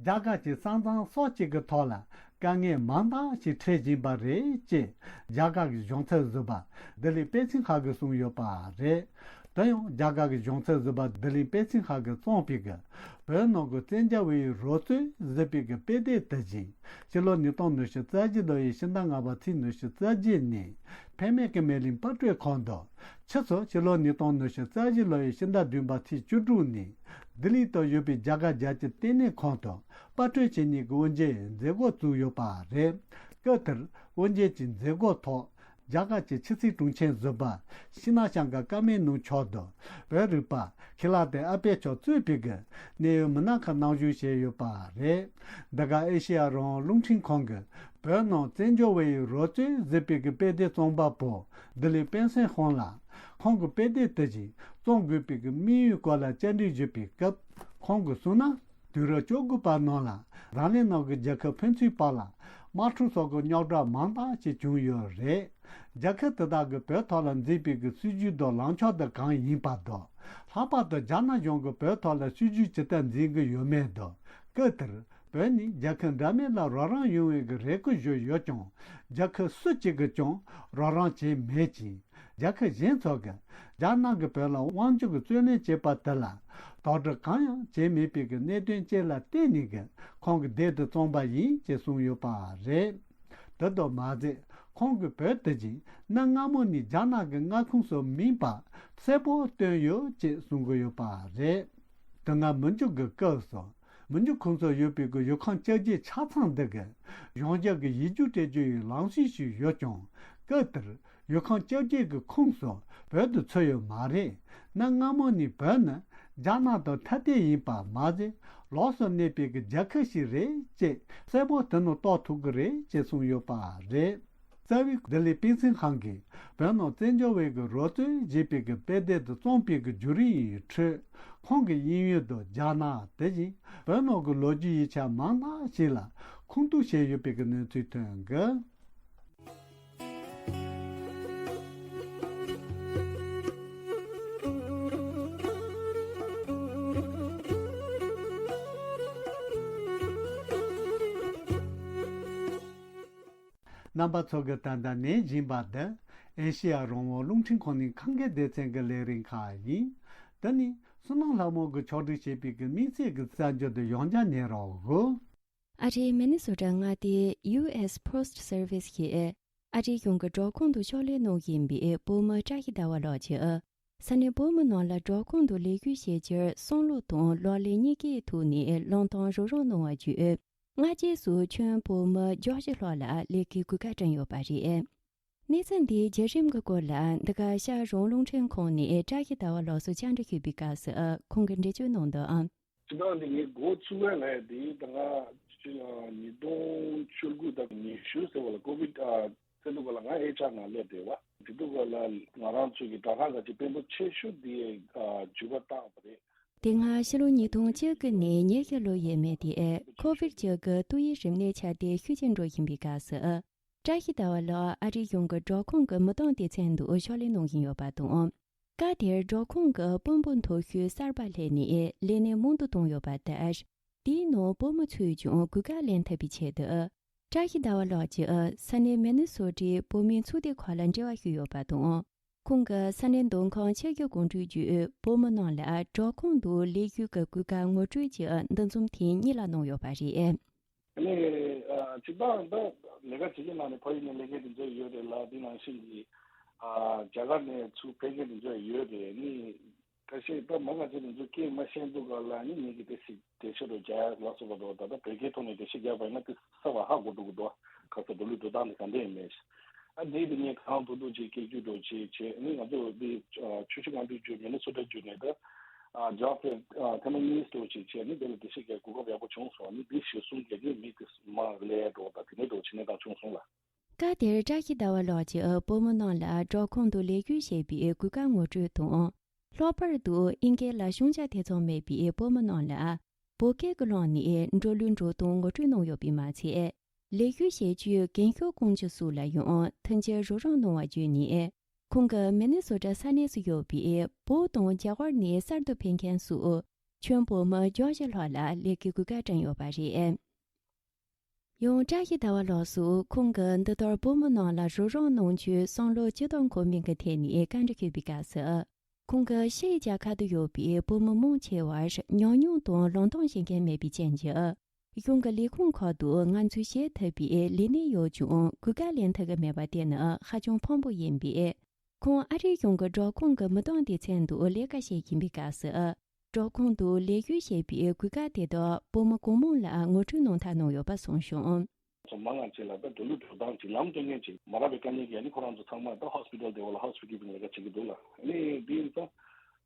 རྒྱ་གར་གྱི་ས་མཚམས་སོགས་གཅིག་གི་ཐོག་ལ་དཀའ་ངལ་མང་དག་ཞིག་འཕྲད་བཞིན་པ་རེད་ཅེས་རྒྱ་གར་གྱི་གཞུང་ཚབ་ཟུར་པ་ལྡི་ལི་པེ་ཚིན་ཧ་གིས་གསུངས་ཡོད་པ་རེད། དེ་ཡང་རྒྱ་གར་གྱི་གཞུང་ཚབ་ཟུར་པ་ལྡི་ལི་པེ་ཚིན་ཧ་གིས་བརྩམས་པའི་གི་བོད་ནང་གི་བཙན་རྒྱལ་བའི་རོལ་རྩེད་ཟེར་བའི་གི་དཔེ་དེབ་དེ་བཞིན་ཕྱི་ལོ་ཉིས་སྟོང་ཉི་ཤུ་རྩ་བཞི་ལོ་ཡི་ཕྱི་ཟླ་ལྔ་པ་ཚེས་ཉི་ཤུ་རྩ་བརྒྱད་ནས་ཕན་མེད་ཀྱི་སྨན་གླིང་པར་སྐྲུན་ཁང་དུ། ཕྱིས་སུ་ཕྱི་ལོ་ཉིས་སྟོང་ཉི་ཤུ་རྩ་བཞི་ལོ་ཡི་ཕྱི་ཟླ་བདུན་པ་ཚེས་བཅུ་དྲུག་ནས་ལྡི་ལི་དུ་ཡོད་པའི་རྒྱ་གར་རྒྱལ་སྤྱིའི་ལྟེ་གནས་ཁང་དུ་པར་སྐྲུན་བྱེད་མཁན་གྱི་དབུ་འབྱེད་མཛད་སྒོ་བཙུགས་ཡོད་པ་རེད། སྐབས་དེར་དབུ་འབྱེད་ཀྱི་མཛད་སྒོའི་ཐོག་རྒྱ་གར་གྱི་ཕྱི་སྲིད་དྲུང་ཆེ་ཟུར་པ་ཤིང་ནགས་ཤང་གི་ཀརྨ་ནོར་མཆོག་དང་བོད་རིག་པ་ཁེ་ལག་དེ་ཨ་པད་མཆོག་གཙོས་པའི་གི་གནད་ཡོད་མི་སྣ་ཁག་གནང་བཞུགས་བྱས་ཡོད་པ་རེད། འདི་ག་ཨེ་ཤེ་ཡ་རང་དབང་རླུང་འཕྲིན་ཁང་གི་བོད་ནང་བཙན་བྱོལ་བའི་རོལ་རྩེད་ཟེར་བའི་གི་དཔེ་དེབ་རྩོམ་པ་པོ་ལྡི་ལི་པེ་སེ་ཧོང་ལ་ཁོང་གི་དཔེ་དེབ་དེ་བཞིན་རྩོམ་དགོས་པའི་གི་དམིགས་ཡུལ་སྐོར་ལ་བཅར་འདྲི་ཞུས་པའི་སྐབས་ཁོང་གིས་གསུངས་ན། དུས་རབས་བཅོ་དགུ་པ་ནང་ལ་རང་ལས་ནང་གི་རྒྱལ་ཁབ་ཕན་ཚུན་བར་ལ་དམག་འཁྲུག་སོགས་ཀྱི་རྙོག་དྲ་མང་དག་ཅིག་བྱུང་ཡོད་རེད། རྒྱལ་ཁབ་དེ་དག་གིས་བོད་ཐོག་ལ་འཛིན་པའི་གི་སྲིད་ཇུས་དང་ལངས་ཕྱོགས་དེ་གང་ཡིན་པ་དང་། ལྷག་པར་དུ་རྒྱ་ནག་གཞུང་གིས་བོད་ཐོག་ལ་སྲིད་ཇུས་ཇི་ལྟར་འཛིན་གྱི་ཡོད་མེད་དང་། སྐབས་དེར་བོད་ནི་རྒྱལ་ཁབ་འདྲ་མིན་ལ་རོགས་རམ་ཡོང་བའི་གི་རེ་སྐུལ་ཞུས་ཡོད་ཀྱང་། རྒྱལ་ཁབ་སུ་གཅིག་གིས་ཀྱང་རོགས་རམ་བྱས་མེད་ཅིང་། རྒྱལ་ཁབ་གཞན་ཚོ་གིས་རྒྱ་ནག་གིས་བོད་ལ་དབང་སྒྱུར་གྱི་རྩོད་ལེན་བྱས་པ་དེ་ལ་དོགས་འདྲི་གང་ཡང་བྱས་མེད་པའི་གི་གནད་དོན་བཅས་ལ་བརྟེན་ནས་གི་ཁོང་གིས་དེབ་དེ་བརྩམས་པ་ཡིན་ཅེས་གསུངས་ཡོད་པ་རེད། དེ་དང་མ་ཟད་ཁོང་གིས་བོད་དེ་བཞིན་གནའ་སྔ་མོ་ནས་རྒྱ་ནག་གི་མངའ་ཁོངས་སུ་མིན་པ་གསལ་པོ་སྟོན་ཡོད་ཅེས་གསུང་གི་ཡོད་པ་རེད། དེ་སྔ་མི་འཇུག་གི་སྐབས་སུ་མི་འཇུག་ཁོངས་སུ་ཡོད་པའི་གི་ཡུལ་ཁམས་བཅོ་བརྒྱད་ཆ་ཚང་འདི་གི་གཞུང་ཞབས་ཀྱི་ཡིག་རྒྱུགས་སྤྲད་རྒྱུ་ཡི་ལམ་སྲོལ་ཞིག་ཡོད་ཀྱང་། སྐབས་དེར་ཡུལ་ཁམས་བཅོ་བརྒྱད་ཀྱི་ཁོངས་སུ་བོད་དུ་ཚུད་ཡོད་མ་རེད། གནའ་སྔ་མོ་ནས་བོད་ནི་རྒྱ་ནག་དང་ཐ་དད་ཡིན་པ་མ་ཟད། ལོགས་སུ་གནས་པའི་གི་རྒྱལ་ཁབ་ཞིག་རེད་ཅེས་གསལ་པོ་དེ་ནི་རྟོགས་ཐུབ་ཀྱི་རེད་ཅེས་གསུངས་ཡོད་པ་རེད། རྩ་བའི་ལྡི་ལི་པིན་སིན་ཧང་གིས་བོད་ནང་བཙན་བྱོལ་བའི་གི་རོལ་རྩེད་ཅེས་པའི་གི་དཔེ་དེབ་དེ་བརྩམས་པའི་གི་བརྒྱུད་རིམ་ཡི་ཁྲོད། ཁོང་གི་དབྱིན་ཡུལ་དུ་རྒྱ་ནག་དེ་བཞིན་བོད་ནང་གི་ལོ་རྒྱུས་ཡིག་ཆ་མང་དག་ཞིག་ལ་ཁུངས་གཏུགས་བྱས་ཡོད་པའི་གི་གནས་ཚུལ་ཐོན་གི། རྣམ་པ་ཚོ་གིས་ད་ལྟ་ཉན་བཞིན་པ་འདི་ཨེ་ཤེ་ཡ་རང་དབང་རླུང་འཕྲིན་ཁང་ནས་ཁམས་སྐད་སྡེ་ཚན་གྱི་ལས་རིམ་ཁག་ཡིན། འདི་ནི་བསོད་ནམས་ལྷ་མོ་གིས་ཕྱོགས་སྒྲིག་བྱས་པའི་གི་དམིགས་བསལ་གྱི་གསར་འགྱུར་དུ་ཡང་བསྐྱར་ཉན་རོགས། ཨ་རིའི་མི་ནི་སོ་ཊ་མངའ་སྡེའི་ཡུ་ཨེས་པོ་སི་ཊི་སར་ཝི་སི་ཡིས་ཨ་རིའི་གཞུང་གི་འབྲོག་ཁོངས་དུ་ཕྱག་ལས་གནང་བཞིན་པའི་བོད་མི་བཀྲ་ཤིས་ཟླ་བ་ལགས་ཀྱིས། ས་གནས་བོད་མི་རྣམས་ལ་འབྲོག་ཁོངས་དུ་ལས་ཞུགས་བྱེད་ཕྱིར་བསམ་བློ་དང་ལག་ལེན་གཉིས་ཀའི་ཐོག་ནས་བློས་གཏོང་རོགས་རམ་གནང་བ་བརྒྱུད། སྔ་རྗེས་སུ་ཁྱོན་བོད་མི་བརྒྱད་ཅུ་ལྷག་ལ་ལས་ཀའི་གོ་སྐབས་བསྐྲུན་ཡོད་པ་རེད། གནས་ཚུལ་འདིའི་བརྒྱུད་རིམ་གྱི་སྐོར་ལ་འདི་ག་ཤར་རང་དབང་རླུང་འཕྲིན་ཁང་ནས་བཀྲ་ཤིས་ཟླ་བ་ལགས་སུ་བཅར་འདྲི་ཞུས་པའི་སྐབས་སུ་ཁོང་གིས་འགྲེལ་བརྗོད་གནང་དོན། སྤྱིར་བཏང་འདི་ངས་འགོ་བཙུགས་པའི་ལས་དེ་ད་ང་ཉིས་སྟོང་བཅུ་དགུ་དང་ཉི་ཤུ་ཟེར་བ་ལ་ཀོ་བིད་ཨ་ཚེ་འདུ་ག་ལ་ང་ཨེ་ཆ་ནང་སླེབས་བསྡད་པ། དེ་དུས་ག་ལ་ང་རང་ཚོའི་གི་དྲ་ཁང་ཁ་ཅིག་དཔོན་པོ་ཆེ་ཤོས་དེ་ཨ་འཇུག་པ་བཏང་བ་རེད། དེ་སྔ་ཕྱི་ལོ་ཉིས་སྟོང་བཅུ་དགུ་ནས་ཉི་ཤུ་ལོ་ཡས་མས་དེ་ཨེ་ཀོ་བིད་བཅུ་དགུ་ཏོག་དབྱིབས་རིམས་ནད་ཁྱབ་གདལ་ཤུགས་ཆེན་འགྲོ་བཞིན་པའི་སྐབས་སུ། བཀྲ་ཤིས་ཟླ་བ་ལགས་ཨ་རིའི་གཞུང་གི་འབྲོག་ཁོངས་ཀྱི་མི་དོན་སྡེ་ཚན་དུ་ཕྱག་ལས་གནང་བཞིན་ཡོད་པ་དང་། སྐབས་དེར་འབྲོག་ཁོངས་ཀྱི་དཔོན་པོ་མཐོ་ཤོས་གསར་པ་སླེབས་ནས་ལས་གནས་མང་དུ་བཏང་ཡོད་པ་ལྟར། དེའི་ནང་བོད་མི་ཚོས་ཀྱང་གོ་སྐབས་ལེན་ཐུབ་པའི་ཆེད་དུ། བཀྲ་ཤིས་ཟླ་བ་ལགས་ཀྱིས་ས་གནས་མི་ནི་སོ་ཊའི་བོད་མིའི་ཚོགས་སྡེ་ཁག་ལ་འབྲེལ་བ་ཞུས་ཡོད་པ་དང་། ཁོང་གིས་ས་གནས་མདོ་ཁམས་ཆབ་ཀྱི་གོམ་བགྲོད་བརྒྱུད་བོད་མི་རྣམས་ལ་འབྲོག་ཁོངས་དུ་ལས་ཞུགས་ཀྱི་གོ་སྐབས་ངོ་སྤྲོད་ཀྱི་འདུ་འཛོམས་ཐེངས་གཉིས་ལ་གནང་ཡོད་པ་རེད། ཨ་ནི་ཨ་སྤྱིར་བཏང་ད་ལས་ཀ་བྱེད་མཁན་ནང་ནས་ཕ་ཡུལ་ནས་སླེབས་མཁན་དེ་ཚོ་ཡོད་རེད་ལ། དེ་ནང་བཞིན་གྱི་ཨ་རྒྱ་གར་ནས་ཚུར་ཕེབས་མཁན་དེ་ཚོ་ཡོད་རེད། ཨ་ནི་ཁ་ཤས་ད་མང་ང་ཚོ་དེ་ཚོ་སྐད་མ་ཤེས་དུས་སྒང་ལ་ཨ་ནི་ངེད་ཀྱིས་འགྲེལ་བཤད་འགྲེལ་བཤད་རོགས་རྒྱག་ཡ་ལ་སོགས་པ་འདྲ་བོ། ད་ལྟ་བོད་སྐད་ཐོག་ནས་འགྲེལ་བཤད་རྒྱག་པ་ཡིན་ན་དེ་གསལ་བ་ཧ་གོ་འགྲོ་གི་འདུག་ག་ཚོད་འགྲོ་ལུགས་འགྲོ་སྟངས་དེ་ག་འདྲ་ཡིན་མིན། ཨ་འདི་དེ་ངས་གང་ཐུབ་ཐུབ་ཅིག་སྐད་སྒྱུར་འདྲ་བོ་ཅིག་བྱས། ཨ་ནི་ང་ཚོ་འདི་ཨ་ཆུ་བཞི་སྒང་དྲུག་བརྒྱུད་མི་ནི་སོ་ཊ་བརྒྱུད་ནས་ད་ཨ་ཇོབ་ཕེར་ཨ་ཐེངས་མ་གཉིས་འདྲ་བོ་ཅིག་བྱས། ཨ་ནི་དེ་ལ་འགྲེལ་བཤད་རྒྱག་གོ་སྐབས་ཡག་པོ་བྱུང་སོང་། ཨ་ནི་འདི་གཞིར་བཟུང་བྱས་ནས་མི་དེ་མར་སླེབས་འགྲོ་དང་དེ་ནས་འདྲ་བོ་བྱས་ནས་ད་བྱུང་སོང་ལ། སྐབས་དེར་བཀྲ་ཤིས་ཟླ་བ་ལགས་ཀྱིས་བོད་མི་རྣམས་ལ་འབྲོག་ཁོངས་དུ་ལས་ཞུགས་བྱེད་པའི་གོ་སྐབས་ངོ་སྤྲོད་དང་། ལྷག་པར་དུ་ཨིན་སྐད་ལ་ཤེས་བྱ་དེ་ཙམ་མེད་པའི་བོད་མི་རྣམས་ལ་བོད་སྐད་ཀྱི་ལམ་ནས་འགྲོ་ལུགས་འགྲོ་སྟངས་ངོ་སྤྲོད་གནང་ཡོད་པས་མ་ཚད། ལས་ཞུགས་བྱེད་རྒྱུའི་འགན་ཤུགས་སྐོང་རྒྱུ་སོགས་ལ་ཡང་མཐུན་རྐྱེན་རོགས་རམ་གནང་བ་བརྒྱུད་ནས། ཁོང་གིས་མི་ནི་སོ་ཊ་ས་གནས་སུ་ཡོད་པའི་བོད་དང་རྒྱ་གར་ནས་གསར་དུ་ཕེབས་མཁན་སོགས་ཁྱོན་བོད་མི་བརྒྱད་ཅུ་ལྷག་ལ་ལས་ཀའི་གོ་སྐབས་བསྐྲུན་ཡོད་པ་རེད། ཡང་བཀྲ་ཤིས་ཟླ་བ་ལགས་སུ་ཁོང་གིས་འདི་ལྟར་བོད་མི་རྣམས་ལ་རོགས་རམ་གནང་རྒྱུའི་བསམ་བློ་ཇི་ལྟར་འཁོར་མིན་གྱི་ཐད་ནས་བཀའ་འདྲི་ཞུས་པའི་སྐབས་སུ། ཁོང་གིས་ཕྱིའི་རྒྱལ་ཁབ་ཏུ་ཡོད་པའི་བོད་མི་མང་ཆེ་བར་ཉམས་མྱོང་དང་ལམ་སྟོན་བྱེད་མཁན་མེད་པའི་རྐྱེན་གྱིས། གཞུང་གི་ལས་ཁུངས་ཁག་ཏུ་ང་ཚོས་བྱེད་ཐུབ་པའི་ལས་གནས་ཡོད་ཀྱང་གོ་སྐབས་ལེན་ཐུབ་ཀྱི་མེད་པ་དེ་ནི་ཧ་ཅང་ཕངས་པོ་ཡིན་པས། ཁོང་ཨ་རིའི་གཞུང་གི་འབྲོག་ཁོངས་ཀྱི་མི་གྲངས་སྡེ་ཚན་དུ་ལས་ཀ་བྱེད་བཞིན་པའི་སྐབས་སུ། འབྲོག་ཁོངས་དུ་ལས་ཞུགས་བྱེད་པའི་གོ་སྐབས་དེ་དག་བོད་མི་གང་མང་ལ་ངོ་སྤྲོད་གནང་ཐབས་གནང་ཡོད་པ་གསུངས་བྱུང་། ཚོ་མང་ང་ཅིག་ལ་ད་འགྲོ་ལུགས་འགྲོ་སྟངས་ཅིག་ལམ་སྟོན་མཁན་ཅིག་མ་རག་པའི་དཀའ་ངལ་གྱིས་ནི་ཁོ་རང་ཚོ་ཚང་མ་ད་ཧོ་སི་པི་ཊལ་དེ་བ་ལ་ཧའུ་སི་ཀིབ་པིང་ལས་ཀ་བྱེད་ཀྱི་འདུག་ལ། ཨ་ནི་དེ་ཡིན་ཙང་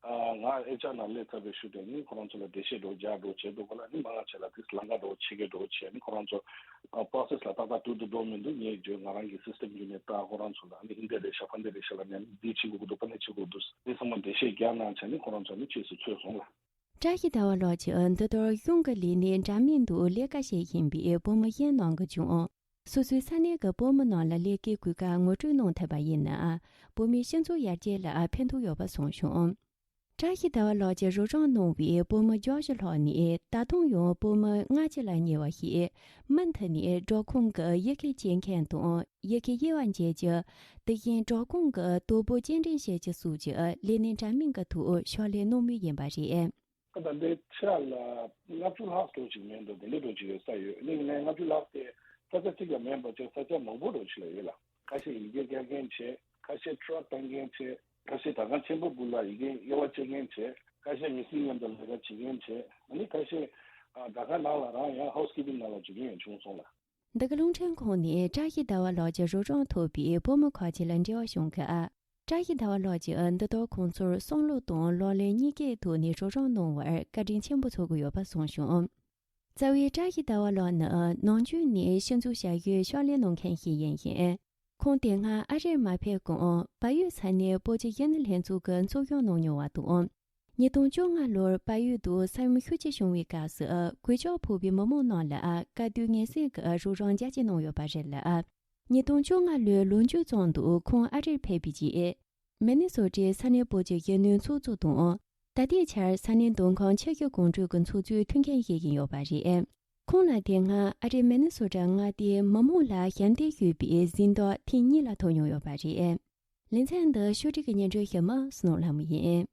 ང་ཨེཆ་ཨར་ནང་སླེབས་ཚར་བའི་ཤུལ་དེ་ནི་ཁོ་རང་ཚོ་ལ་འགྲེལ་བཤད་འདྲ་བོ་རྒྱག་འདྲ་བོ་བྱེད་འདུག་ག་ལ། ཨ་ནི་མང་ང་ཅིག་ལ་དེ་ལམ་ཁ་འདྲ་བོ་ཕྱེ་གི་འདྲ་བོ་བྱས། ཨ་ནི་ཁོ་རང་ཚོ་པོ་རོ་སེ་སི་ལ་ཏག་ཏག་ཏུ་ཏུ་འགྲོ་མི་འདུག་ངས་བརྗོད་ང་རང་གི་སི་སི་ཊེམ་བརྒྱུད་ནས་ད་ཁོ་རང་ཚོ་ལ་ཨ་ནི་ཨིན་དེ་རེད་ཤག་ཕ་འདི་རེད་ཤག་ལབ་ནས་ཨ་ནི་འདི་བྱེད་དགོས་ཀྱི་འདུག་པ་ནི་བྱེད་དགོས་འདུག་འདི་ཚང་མ་འགྲེལ་བཤད་རྒྱག་གནང་བྱས་ནས་ཁོ་རང་ཚོ་ནི་ཕྱིས་སུ་ཚུར་སོང་ལ། བཀྲ་ཤིས་ཟླ་བ་ལགས་ཀྱིས་འདི་ལྟར་གཞུང་གི་ལས་གནས་འདྲ་མིན་དུ་ལས་ཀ་བྱེད་བཞིན་པའི་བོད་མི་གཞན་རྣམས་ཀྱིས་ཀྱང་སོ་སོའི་ས་གནས་ཀྱི་བོད་མི་རྣམས་ལ་ལས་ཀའི་གོ་སྐབས་ངོ་སྤྲོད་གནང་ཐུབ་པ་ཡིན་ན། བོད་མིའི་སྤྱི་ཚོགས་ཡར་རྒྱས་ལ་ཕན་ཐོགས་ཡོད་པ་གསུངས་བྱུང་། བཀྲ་ཤིས་ཟླ་བ་ལགས་ཀྱིས་རོགས་རམ་གནང་བའི་བོད་མི་བརྒྱད་ཅུ་ལྷག་ནི་ད་དུང་ཡང་བོད་མི་ལྔ་བཅུ་ལ་ཉེ་བ་ཞིག་མུ་མཐུད་ནས་འབྲོག་ཁོངས་ཀྱི་ཡི་གེ་སྐྱེལ་མཁན་དང་ཡི་གེ་དབྱེ་བ་འབྱེད་རྒྱུ། དེ་བཞིན་འབྲོག་ཁོངས་ཀྱི་དོ་པོ་སྐྱེལ་འདྲེན་བྱེད་རྒྱུ་སོགས་ཀྱི་ལས་གནས་འདྲ་མིན་གྱི་ཐོག་ཕྱག་ལས་གནང་མུས་ཡིན་པ་རེད། ད་ལྟ་འདི་ཕྱི་ལ་ལྔ་བཅུ་ལྷག་ཙམ་ཅིག་མེད་འགྲོ་དེ་འདྲའི་འགྲོ་ཅིག་ཡོད་ས་ཡོད། ཨ་ནི་ཡིན་ནའི་ལྔ་བཅུ་ལྷག་དེ་ས་ཆ་གཅིག་ལ་མེད་པ་ཅིག་ས་ཆ་མང་པོ་འགྲོ་ཅིག་ལ་ཡོད་ལ། ཁ་ཤས་ཡི་གེ་སྐྱེལ་མཁན་བྱས། ཁ་ཤས་ཊ་རག་བཏང་མཁན་བྱས། ཁ་ཤས་དྲ་ཁང་ཆེན་པོ་སྦུག་ལ་ཡི་གེ་དབྱེ་བ་འབྱེད་མཁན་བྱས། ཁ་ཤས་མི་སེར་མཉམ་དུ་ལས་ཀ་བྱེད་མཁན་བྱས། ཨ་ནི་ཁ་ཤས་ཨ་དྲ་ཁང་ནང་ལ་རང་ཡང་ཧའུ་སི་ཀིབ་པིང་ནང་ལ་འཇུག་མཁན་ཡང་བྱུང་སོང་ལ། འདི་ག་རླུང་འཕྲིན་ཁང་ནས་བཀྲ་ཤིས་ཟླ་བ་ལགས་ཀྱི་རོགས་རམ་ཐོབ་པའི་བོད་མི་ཁག་ཅིག་ལ་འབྲེལ་བ་བྱུང་སྐབས། བཀྲ་ཤིས་ཟླ་བ་ལགས་ཀྱིས་འདི་ལྟར་ཁོང་ཚོར་བསམ་བློ་དང་ལག་ལེན་གཉིས་ཀའི་ཐོག་ནས་རོགས་རམ་གནང་བར་བཀའ་དྲིན་ཆེན་པོ་ཚོར་གྱི་ཡོད་པ་གསུངས་བྱུང་། རྩ་བའི་བཀྲ་ཤིས་ཟླ་བ་ལགས་ནི་ནམ་རྒྱུན་ནས་སྤྱི་ཚོགས་ཞབས་ཞུའི་ཕྱག་ལས་གནང་མཁན་ཞིག་ཡིན་ཞིང་། ཁོང་དེ་སྔ་ཨ་རིར་མ་ཕེབས་གོང་བལ་ཡུལ་ས་གནས་བོད་ཀྱི་ཡུན་ནན་ལྷན་ཚོགས་ཀྱི་ཚོགས་ཆུང་གནང་མྱོང་བ་དང་། ཉིས་སྟོང་བཅོ་ལྔ་ལོར་བལ་ཡུལ་དུ་ས་ཡོམ་ཤུགས་ཆེ་བྱུང་བའི་སྐབས་སུ་གོད་ཆག་ཕོག་པའི་མི་མང་རྣམས་ལ་དཀའ་སྡུག་ངལ་སེལ་གྱི་རོགས་རམ་རྒྱ་ཆེ་གནང་ཡོད་པ་རེད་ལ། ཉིས་སྟོང་བཅོ་ལྔ་ལོའི་ལོ་མཇུག་ཙམ་དུ་ཁོང་ཨ་རིར་ཕེབས་པའི་རྗེས། མི་ནི་སོ་ཊའི་ས་གནས་བོད་ཀྱི་ཡུལ་སྣོད་ཚོགས་གཙོ་དང་། ད་ལྟའི་ཆར་ས་གནས་མདོ་ཁམས་ཆབ་ཀྱི་གོམ་བགྲོད་ཀྱི་ཚོགས་གཙོའི་ཐུགས་འགན་བཞེས་བཞིན་ཡོད་པ་རེད། ཁོང་ལ་དེ་སྔ་ཨ་རིའི་མི་ནི་སོ་ཊ་མངའ་སྡེའི་མི་མང་ལ་ཞབས་འདེགས་ཞུས་པའི་གཟེངས་རྟགས་ཐེངས་གཉིས་ལ་ཐོབ་མྱོང་ཡོད་པ་རེད། ལེ་ཚན་འདི་ཕྱོགས་སྒྲིག་གི་སྙན་སྒྲོན་ཞུ་མི་བསོད་ནམས་ལྷ་མོ་ཡིན།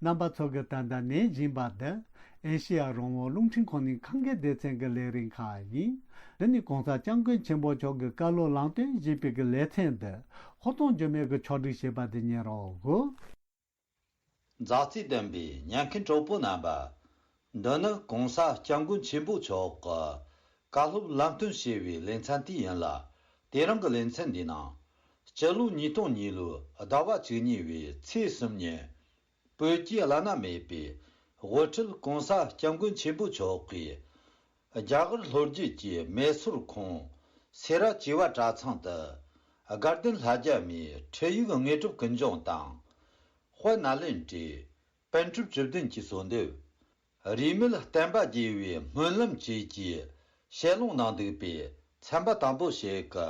རྣམ་པ་ཚོ་གིས་ད་ལྟ་ཉན་བཞིན་པ་འདི་ཨེ་ཤེ་ཡ་རང་དབང་རླུང་འཕྲིན་ཁང་ནས་ཁམས་སྐད་སྡེ་ཚན་གྱི་ལས་རིམ་ཁག་ཡིན། འདི་ནི་གོང་ས་སྐྱབས་མགོན་ཆེན་པོ་མཆོག་གི་བཀའ་སློབ་ལམ་སྟོན་ཞེས་པའི་གི་ལེ་ཚན་འདི་ཧོར་གདོང་ཇོ་མོ་གིས་ཕྱོགས་སྒྲིག་བྱས་པ་དེ་ཉན་རོགས་གོ། མཛའ་བརྩེ་ལྡན་པའི་ཉན་མཁན་གྲོགས་པོ་རྣམ་པ། འདི་ནི་གོང་ས་སྐྱབས་མགོན་ཆེན་པོ་མཆོག་གི་བཀའ་སློབ་ལམ་སྟོན་ཞེས་པའི་ལེ་ཚན་དེ་ཡིན་ལ། དེ་རིང་གི་ལེ་ཚན་འདིའི་ནང་། སྤྱི་ལོ་ཉིས་སྟོང་གཉིས་ལོའི་ཟླ་བ་བཅུ་གཉིས་པའི་ཚེས་གསུམ་ཉིན། བོད་ཀྱི་བླ་ན་མེད་པའི་དབུ་ཁྲིད་གོང་ས་སྐྱབས་མགོན་ཆེན་པོ་མཆོག་གིས། རྒྱ་གར་ལྷོ་རྒྱུད་ཀྱི་མེ་སོར་ཁོངས་སེ་ར་བྱེས་པ་གྲྭ་ཚང་དུ། དགའ་ལྡན་ལྷ་རྒྱལ་མའི་ཁྲིད་ཡིག་དངོས་གྲུབ་ཀུན་འབྱུང་དང་། དཔལ་ནཱ་ལེནྡྲའི་པཎ་གྲུབ་བཅུ་བདུན་གྱི་གསོལ་འདེབས། རིས་མེད་བསྟན་པ་རྒྱས་པའི་སྨོན་ལམ་བཅས་ཀྱི་བཤད་ལུང་གནང་འདུག་པས། ཚན་པ་དང་པོ་ཞིག་གི་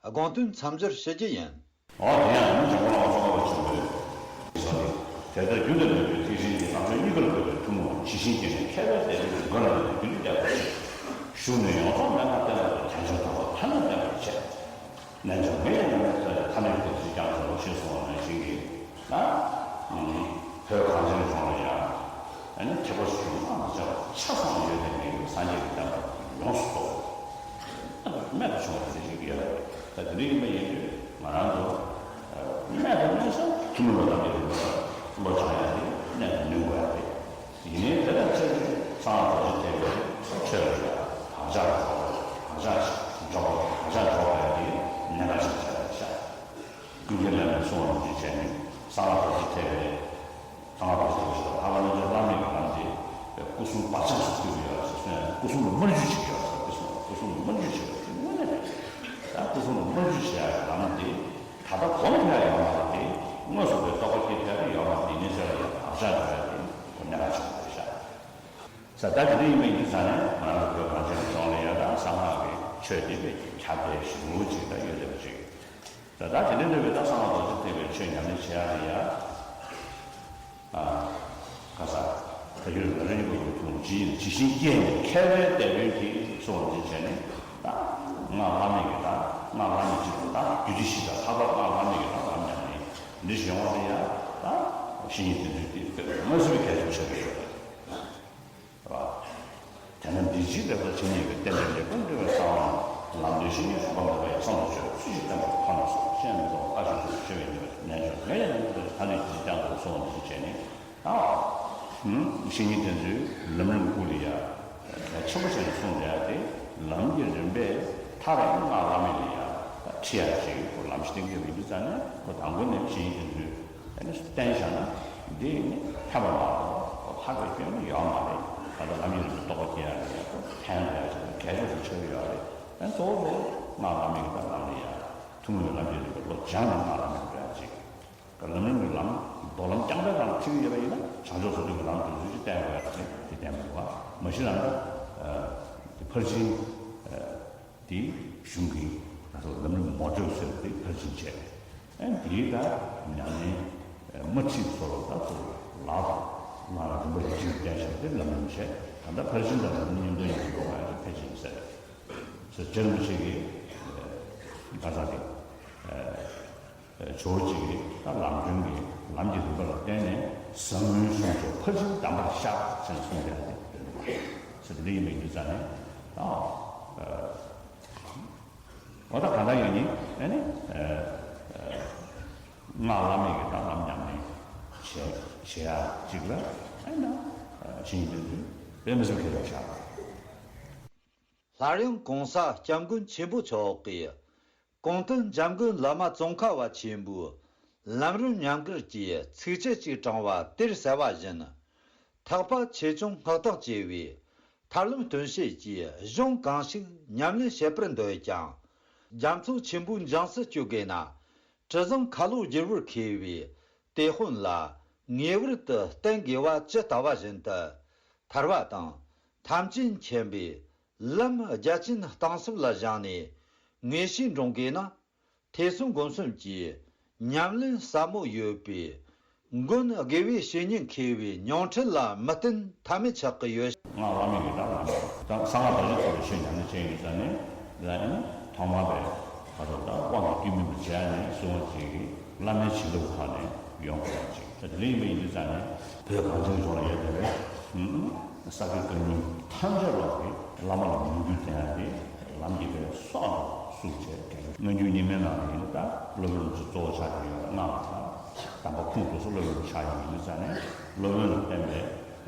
དགོངས་དོན་མཚམས་སྦྱོར་ཞུ་རྒྱུ་ཡིན། ཨ་དེ་ཡང་ཡང་དྲང་པོ་ལ་ཚོགས་པ་བྱུང་བས། ས་དེ་ དེ་ལྟར་རྒྱུ་དང་མེད་པའི་ཐེག་ཆེན་གྱི་ལམ་སྲོལ་གཉིས་ཀར་འགོད་པའི་ཐུན་མོང་ཇི་བཞིན་སྐྱེས་ནས་མཁས་པའི་དད་པའི་མགོན་རྣམས་ཀྱི་རྒྱུད་ལ་བརྟེན་པར་བྱེད། ཞུགས་ནས་ཡོངས་རྫོགས་མན་ངག་བསྟན་པ་དང་དལ་འབྱོར་དང་པོ་ཐ་སྙད་བསྟན་པར་བྱེད། རྣལ་འབྱོར་མེད་ལས་ཉམས་ལེན་མཛད་པའི་ཐ་མལ་གྱི་དུས་ཀྱང་འགྲོ་ཞེས་གསུངས་པ་ནང་བཞིན་གྱི་ན། བོད་གངས་ཅན་ལྗོངས་ལ་ཡང་ཨ་ནི་ཐེག་པ་ཆེ་ཆུང་སྣང་བར་བྱ་བ་ཆ་ཚང་ཡོད་དེ་མེད་པའི་སངས་རྒྱས་ཀྱི་བསྟན་པ་ཡོངས་སུ་རྫོགས། རྨད་དུ་བྱུང་བ་དེ་ཞིག་ཡོད་རེད། ད་དེ་འདྲ་ཡིན་པ་ཡིན་དུས་ང་རང་ཚོ་རྨད་དུ་གནས་ས་ཐུན་མོང་གི་ལམ་གྱི་རིམ་པ་ལ་བློ་སྦྱང་ཡ་དེ་གནད་དུ་བསྣུན་དགོས་ཡ་རེད། ཡིན་ནའི་དེ་དང་ཆབས་ཅིག་གསང་སྔགས་རྡོ་རྗེ་ཐེག་པའི་ཆོས་ལ་ཡང་བག་ཆགས་འཇོག་པ་བག་ཆགས་འཇོག་པ་བག་ཆགས་འཇོག་པ་ཡ་དེ་གནད་འགག་ཆེན་པོ་ཆགས་ཡོད་ཤག་ཀུན་མཁྱེན་ལྷ་མོས་གསུངས་པ་ནང་བཞིན་བྱས་ནས་གསང་སྔགས་རྡོ་རྗེ་ཐེག་པའི་གསང་སྔགས་རྡོ་རྗེ་ཐེག་པ་ཞེས་པ་ལྷག་པར་རྣལ་འབྱོར་བླ་མེད་ཀྱི་ལམ་དེ་སྐུ་གསུམ་བག་ཆགས་སུ་བསྐུལ་གྱི་ཡོད་ཟེར་སོང་ཡང་སྐུ་གསུམ་ལ་དམར་འཇུག་བྱེད་ཀྱི་ཡོད་ཟེར། སྐུ་གསུམ་སྐུ་གསུམ་ལ་དམར་འཇུག་བྱེད་ཀྱི་ཡོད་ཟེར། དངོས་གནས་ད་སྐུ་གསུམ་ལ་དམར་འཇུག་བྱེད་ཡག་གི་ལམ་དེ་ད་ལྟ་གོམས་ཕེབས་ཡོད་མ་རེད་དེ། དངོས་སུ་དེ་རྟོགས་པ་སྐྱེ་ཐལ་ཡོད་མ་རེད། ཡིན་ནའི་ཆོས་ལ་ཡང་བག་ཆགས་འཇོག་ཡ་དེ་ཁོ་གནད་འགག་ཆེན་པོ་རེད་ཤག་ས་ད་དེ་འདྲ་ཡིན་པ་ཡིན་དུས་ཙང་ནས་ང་རང་ཚོ་བོད་གངས་ཅན་གྱི་ལྗོངས་ལ་ཡ་ད་གསང་སྔགས་ཀྱི་ཆོས་དེ་དཔེ་ཁྱབ་གདལ་ཞེ་པོ་ཅིག་ད་ཡོད་བསྡད་པ་ཅིག་ད་ད་དེ་འདྲ་འདྲ་བའི་ད་གསང་སྔགས་རྡོ་རྗེ་ཐེག་པའི་ཆོས་ཉམས་ལེན་བྱེད་ཡག་ལ་ཡ། ཨ། ཁ་ས། ད་ཡོད་ང་རང་ཉིད་པོ་ཐུན་ཇི་ཡིན་ཇི་བཞིན་སྐྱེས་ནས་མཁས་པའི་དད་འདུན་གྱིས་གསུངས་པ་འདི་བྱས་ནས་ད་སྔགས་བླ་མེད་ཀྱི་ད་སྔགས་བླ་མེད་ཅིག་ཏུ་ད་རྒྱུད་སྡེ་བཞི་དང་ལྷག་པར་སྔགས་བླ་མེད་ཀྱི་ད་ལམ་ཉམས་ལེན་འདི་ཞིག་ཡོང་བ་དེ་ཡ་ད་བཤེས་གཉེན་དེ་ཚོས་དེ་དཔེ་མ་སྲིད་པའི་གལ་ཆེན་པོ་ཆགས་ཀྱི་ཡོད་རེད། རེད་བ། དེས་ན་འདི་ཕྱིའི་ལེགས་ལྡན་འཆི་མེད་ཀྱི་རྟེན་འབྲེལ་ལེགས་པར་འགྲེལ་བའི་གསང་བ་ནི་ལམ་འདི་བཤེས་གཉེན་གྲོགས་པོ་མེད་པ་ཡང་བསམ་དུ་ཆོད་ཚུལ་བཞིན་བསྟན་པ་ཁོ་ན་སོ། ཤེས་མི་རྟོག་ལྟ་ཞིག་ཏུ་ཆེ་བའི་ཉེས་པ་རྣལ་འབྱོར་མེད་ལས་ཉམས་ལྡན་ཐ་ལི་ཇི་ལྟར་དུ་གསུངས་འདི་བྱས་ནས་ཨ། བཤེས་གཉེན་དེ་ཚོའི་ལམ་རིམ་དབུ་ལ་ཡ་གལ་ཆེན་པོ་བྱས་ནས་གསུངས་བསྡད་ཡ་དེ་ལམ་གྱི་རིམ་པས་མཐར་ཡང་སྔགས་བླ་མེད་ལ་ཡ་ཁྲིད་ཡ་ཅིག་ཁོ་ལམ་གཞི་གཏན་འཁེལ་བ་ཡིན་དུས་ཙང་ནས་ཁོ་དང་པོ་ནས་བཤེས་གཉེན་དེ་ཚོས་ཨ་ནི་བསྟན་བཞག་ན་འདི་ནི་ཕན་པ་མ་གཏོགས་ལྷག་པའི་སྐྱོན་ནི་ཡོད་མ་རེད། ད་ལྟ་ལམ་གྱི་རིམ་པ་རྟོགས་པ་སྐྱེ་ཡ་ལ་ཡ་ཁོ་ཕན་ཐོགས་ཡ་ཅིག་གལ་ཆེན་པོ་ཆགས་ཀྱི་ཡོད་རེད། ཨ་ནི་གཙོ་བོ་གཙོ་བོ་སྔགས་བླ་མེད་ཀྱི་ད་ལམ་ལ་ཡ་ཐུན་མོང་གི་ལམ་གྱི་རིམ་པ་བློ་སྦྱངས་ནས་སྔགས་བླ་མེད་འགྲོ་ཡ་ཅིག་ལམ་རིམ་གྱི་ལམ་རྡོ་ལམ་རྐྱང་པའི་ནང་ཁྲིད་ཀྱི་ཡོད་པ་ཡིན་ན་བྱང་ཕྱོགས་སོ་བདུན་གྱི་ལམ་དུ་བཟོ་ཅིག་བསྟན་དགོས་ཡ་ཅིག་དེ་བསྟན་པ་རེད་བ། མ་གཞི་ལམ་ད་ཕར་ཕྱིན་དེ་གཞུང་གི་ང་ཚོ་ལམ་རིམ་ངོ་སྤྲོད་ཟེར་བ་དེ་ཕར་ཕྱིན་བྱས། ཨ་ནི་དེའི་ད་ཉམས་ལེན་མ་ཁྲིད་སོགས་ལ་ད་ཚུར་ལག་དང་སྔགས་ལ་རིམ་པ་བཞིན་བསྟན་བཞག་དེ་ལམ་རིམ་བྱས། ད་ལྟ་ཕར་ཕྱིན་དང་ལམ་རིམ་མཉམ་དུ་ཡིན་དགོས་པ་ཡང་ཕལ་ཆེར་ཡིན་ས་རེད། ཟེར་རྗེ་རིན་པོ་ཆེ་གིས་ག་ས་དེ་ཇོ་བོ་རྗེ་གིས་ད་ལམ་སྒྲོན་གྱི་ལམ་གྱི་རིམ་པ་ལ་བརྟེན་ནས་ཟབ་མོའི་གསུང་མཆོག་ཕར་ཕྱིན་གདམས་པར་ཤར་ཟེར་ནས་གསུངས་ཏེ་ཡང་དེ་ཡོད་པ་ཟེར་དེ་འདྲ་ཡིན་པ་ཡིན་དུས་ཙང་ནས་ད། འོ་ད་གང་ལྟར་ཡང་ནི་ཨ་ནི་སྔགས་བླ་མེད་ཀྱི་ད་ལམ་ཉམས་ལེན་བྱེད་བྱེད་ཡ་གཅིག་ལ་ཨ་ནི་བཤེས་གཉེན་དེ་ཚོས་དཔེ་མི་སྲིད་མཁས་པ་ཆགས་པ་རེད། སླར་ཡང་གོང་ས་སྐྱབས་མགོན་ཆེན་པོ་མཆོག་གིས་གོང་དུ་འཇམ་མགོན་བླ་མ་ཙོང་ཁ་པ་ཆེན་པོའི་ལམ་རིམ་ཉམས་དགར་གྱི་ཚིགས་བཅད་ཅིག་དྲངས་པ་དེར་གསལ་བ་བཞིན། ཐེག་པ་ཆེ་ཆུང་སྔགས་དང་བཅས་པའི་ཐར་ལམ་སྟོན་བྱེད་ཀྱི་གཞུང་གང་ཞིག་ཉམས་ལེན་བྱེད་པར་འདོད་ཀྱང་། རྒྱ་མཚོ་ཆེན་པོའི་འཇིངས་སུ་བཅུག་དགོས་ན། དྲི་བཟང་ཁ་ལོ་བསྒྱུར་བར་མཁས་པའི་དེད་དཔོན་ལ་ངེས་པར་དུ་བསྟེན་དགོས་པ་ཇི་ལྟ་བ་བཞིན་དུ་ཐར་པ་དང་ཐམས་ཅད་མཁྱེན་པའི་ལམ་རྒྱ་ཆེན་གཏིང་ཟབ་ལ་སྦྱངས་ནས་ངེས་ཤེས་འདྲོངས་དགོས་ན། ཐོས་བསམ་སྒོམ་གསུམ་གྱི་ཉམས་ལེན་ཟབ་མོ་ཡོད་པའི་མགོན་དགེ་བའི་བཤེས་གཉེན་མཁས་པའི་མྱོང་འཕྲིན་ལ་མི་བརྟེན་ཐབས་མེད་ཆགས་ཀྱི་ཡོད། སྔགས་བླ་མེད་ཀྱི་ད་ལམ་ད་གསང་སྔགས་རྡོ་རྗེ་ཐེག་པའི་ཆོས་ཉམས་ལེན་བྱེད་ཡིན་ཙང་ནས་ལ་ཡིན་ཐོག་མར་པའི་ཁ་དོག་ད་དབང་གི་བསྟུན་མིན་པར་བྱས་ནས་གསུང་བ་ཅིག་གིས་བླ་མའི་བྱིན་རླབས་ཁོ་ནས་ཡོང་དགོས་པ་ཅིག་ད་དེ་འདྲ་ཡིན་པ་ཡིན་དུས་ཙང་ནས་བོད་གངས་ཅན་ལྗོངས་ལ་ཡོད་པའི་ས་དགེ་བཀའ་རྙིང་ཐམས་ཅད་ལོག་གི་བླ་མ་ལ་མོས་གུས་ལྡན་ཡ་དེ་ལམ་གྱི་དཔལ་སྲོག་དང་བསྲུབས་བྱས་སྔ་འགྱུར་རྙིང་མའི་ནང་ནས་ཡིན་ད་སློབ་དཔོན་ཚོ་གཙོ་བོ་ཆགས་ཀྱི་ཡོད་སྔགས་དང་དམ་པ་ཁུངས་གཏུགས་སུ་སློབ་དཔོན་ཆགས་ཡོད་ཡིན་ཙང་ནས་སློབ་དཔོན་ལ་བརྟེན་པའི་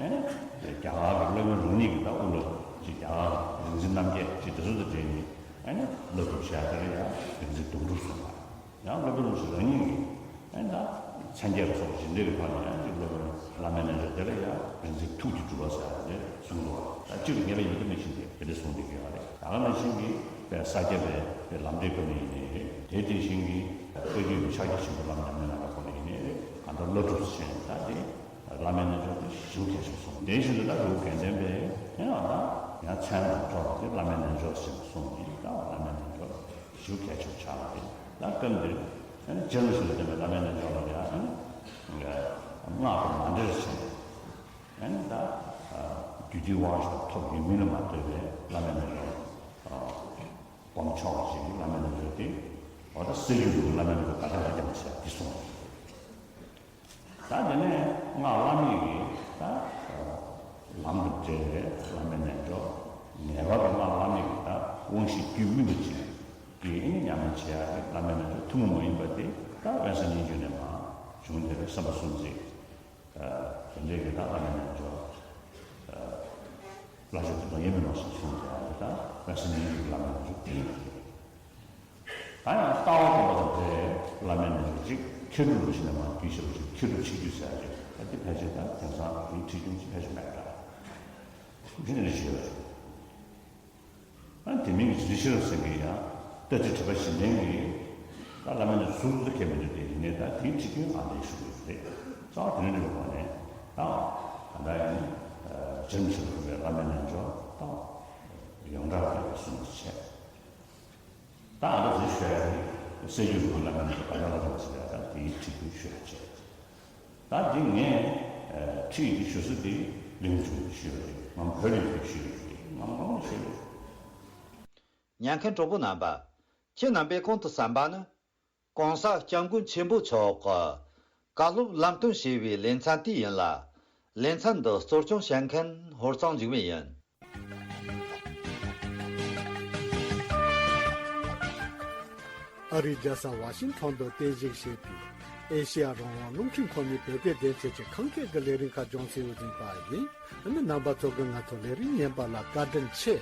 རྒྱ་གར་གྱི་སློབ་དཔོན་རང་ཉིད་ཀྱི་ད་དབུ་ལ་ཅིག་རྒྱ་གར་རིག་འཛིན་རྣམ་བརྒྱད་ཅིག་དེ་ཚོ་དང་འབྲེལ་ནས་སློབ་སྒྲུབ་བྱས་དེ་ལ་ཡང་རིག་འཛིན་དུང་སྒྲུབ་གསུངས་པ། ཡང་སློབ་དཔོན་རང་ཉིད་ཀྱིས་ཨ་ནི་ད་མཚན་བརྒྱད་ལ་སོགས་པ་ཇི་འདྲ་གི་ཐོག་ནས་ཡང་ཅིག་སློབ་དཔོན་བླ་མའི་རྣལ་འབྱོར་དེ་ལ་ཡང་རིག་འཛིན་ཐུགས་ཀྱི་སྒྲུབ་པ་ཟེར་ཡ་དེ་གསུངས་འདུག་ད་ཅིག་ལ་ངེས་པ་ཡིན་གྱི་མི་ཤེས་ཏེ་དེ་འདྲ་གསུངས་བསྡད་ཀྱི་ཡོད་རེད། ད་ག་ནང་བཞིན་གྱི་དཔལ་ས་སྐྱ་པའི་དཔེ་ལམ་འབྲས་བཀའ་མ་ཡིན་ནའི་རེད། དེ་དེ་བཞིན་གྱི་བཀའ་བརྒྱུད་ཀྱི་ཕྱག་རྒྱ་ཆེན་པོ་བླ་མ་ཉམས་ལེན་རྣམ་པ་ཁོ་ན་ཡིན་ནའི་རེད། གང་ལྟར་བློ་གྲོས་ཟེར་ཡ་ད་དེ་བླ་མའི་རྣལ་འབྱོར་དེ་ཞེ་པོ་གལ་ཆེན་པོ་གསུངས། དེ་བཞིན་དུ་ད་རུ་དགེ་ལྡན་པའི་ཡང་ད་ཡང་མཚན་དང་སྦྱོར་བ་དེ་བླ་མའི་རྣལ་འབྱོར་ཟེར་ནས་གསུངས་ནས་ད་བླ་མའི་རྣལ་འབྱོར། ཞུ་གལ་ཆེན་ཆགས་པ་རེད། ད་སྐབས་འདིར་ཨ་ནི་སྤྱིར་བཏང་ཞིག་ལ་བསྟན་པའི་བླ་མའི་རྣལ་འབྱོར་ལ་ཡང་ཨ་ནི་སྔགས་ སྔགས་དང་མ་འདྲེས་ཤིང་། ཨ་ནི་ད་རྒྱུད་སྡེའི་དབང་ཞིག་ཐོབ་ཡོད་མིན་ལ་མ་ལྟོས་པའི་བླ་མའི་རྣལ་འབྱོར་དགོངས་ཆོག་པ་ཞིག་བླ་མའི་རྣལ་འབྱོར་དེ། འོ་ད་སྲད་རྒྱུད་ཀྱི་བླ་མའི་རྣལ་འབྱོར་ག་ཅག་ལ་ཀྱང་བྱས་དེ་གསུངས། ད་དེ་ནས་སྔགས་བླ་མེད་ཀྱི་ད་ལམ་དང་འབྲེལ་བའི་བླ་མའི་རྣལ་འབྱོར། ངེས་པར་དུ་སྔགས་བླ་མེད་ཀྱི་ད་དབང་བཞི་རྒྱུད་སྨིན་པ་ཅན་གྱི་ཨེ་ནི་ཉམས་ལེན་བྱེད་ཡག་གི་བླ་མའི་རྣལ་འབྱོར་ཐུན་མོང་མ་ཡིན་པ་དེ་ད་དབེན་ས་སྙན་བརྒྱུད་ནས་མར་བྱུང་བསྡད་པའི་བསམ་པ་གསུམ་གཅིག། དེ་འདྲའི་གི་ད་བླ་མའི་རྣལ་འབྱོར། བླ་མཆོག་ཏུ་སྡོང་ཡེ་མི་ནོར་ཞེས་གསུངས་ཀྱང་ད་བཀའ་སྲིད་ཉིད་ཀྱི་བླ་མའི་རྣལ་འབྱོར་དེ་ཡིན་པ་རེད། ད་ཡང་ལྟ་བ་སྟོན་པ་དང་འབྲེལ་བླ་མའི་རྣལ་འབྱོར་གཅིག་མཁས་གྲུབ་ལ་བྱིན་ནས་མར་རྒྱུད་བཤད་པ་ཞིག་མཁས་གྲུབ་ཆིག་བརྒྱུད་ཟེར་ཡག་ཅིག་ད་འདི་ཕལ་ཆེར་ད་དེང་སང་དེའི་ཁྲིད་རྒྱུན་ཅིག་ཕལ་ཆེར་མེད་འདྲ། འདི་ནས་ཞུས་པ་རེད། ཨ་དེ་མིན་གྱི་རྗེ་ཤེས་རབ་སེང་གེ་ཡང་ཏཱ་ཙི་ཁྲི་པ་བཞི་ལྡན་གྱི་ད་བླ་མའི་གཟུགས་ཚོ་ཁས་མི་འདུག་དེ་ཡིན་ནའི་ད་དེའི་ཁྲིད་རྒྱུན་ཨ་འདྲའི་ཞུ་གི་རེད། རྩ་བ་དེ་འདྲ་འདྲ་གོ་ནས་ད་ག་འདྲ་ཡིན་ནའི་རྗེ་རིན་པོ་ཆེ་ལ་ཕུལ་བའི་བླ་མའི་རྣལ་འབྱོར་ད་ཡོངས་གྲགས་ཀྱི་གསུང་བྱས། ད་ཨ་ད་ཟིག་ཞུ་ཡ་རེད། སྲད་རྒྱུད་ཀྱི་བླ་མའི་རྣལ་འབྱོར་ག་འདྲ་ལ་འདྲ་བ་ཞིག་རེད། ད་དེའི་ཁྲིད་རྒྱུན་ཞུ་ཡ་བྱས། ད་འདི་ངས་ཁྲིད་ཀྱི་ཞུ་ས་དེ་གླིང་ཆུང་ཞུས་པ་རེད། ང་བོད་ལ་ཡོད་དུས་ཞུས་པ་རེད། ང་མང་པོ་ཞུས་པ་རེད། ཉན་མཁན་གྲོགས་པོ་རྣམ་པ། ཁྱེད་རྣམ་པས་གོང་དུ་གསན་པ་ནི། ༸གོང་ས་༸སྐྱབས་མགོན་ཆེན་པོ་མཆོག་གི་བཀའ་སློབ་ལམ་སྟོན་ཞེས་པའི་ལེ་ཚན་དེ་ཡིན་ལ། ལེ་ཚན་འདི་གཙོ་སྐྱོང་བྱེད་མཁན་ཧོར་གཙང་འཇིགས་མེད་ཡིན། ཨ་རིའི་རྒྱལ་ས་ཝ་ཤིང་ཊོན་དུ་རྟེན་གཞི་བྱས་པའི་ཨེ་ཤེ་ཡ་རང་དབང་རླུང་འཕྲིན་ཁང་ནས་བོད་སྐད་སྡེ་ཚན་གྱི་ཁམས་སྐད་ཀྱི་ལས་རིམ་ཁག་སྦྱོང་སའི་དབུ་འཛིན་པ་ཡིན། ཨ་ནི་རྣམ་པ་ཚོ་གིས་ང་ཚོའི་ལས་རིམ་ཉན་པ་ལ་བཀའ་དྲིན་ཆེ།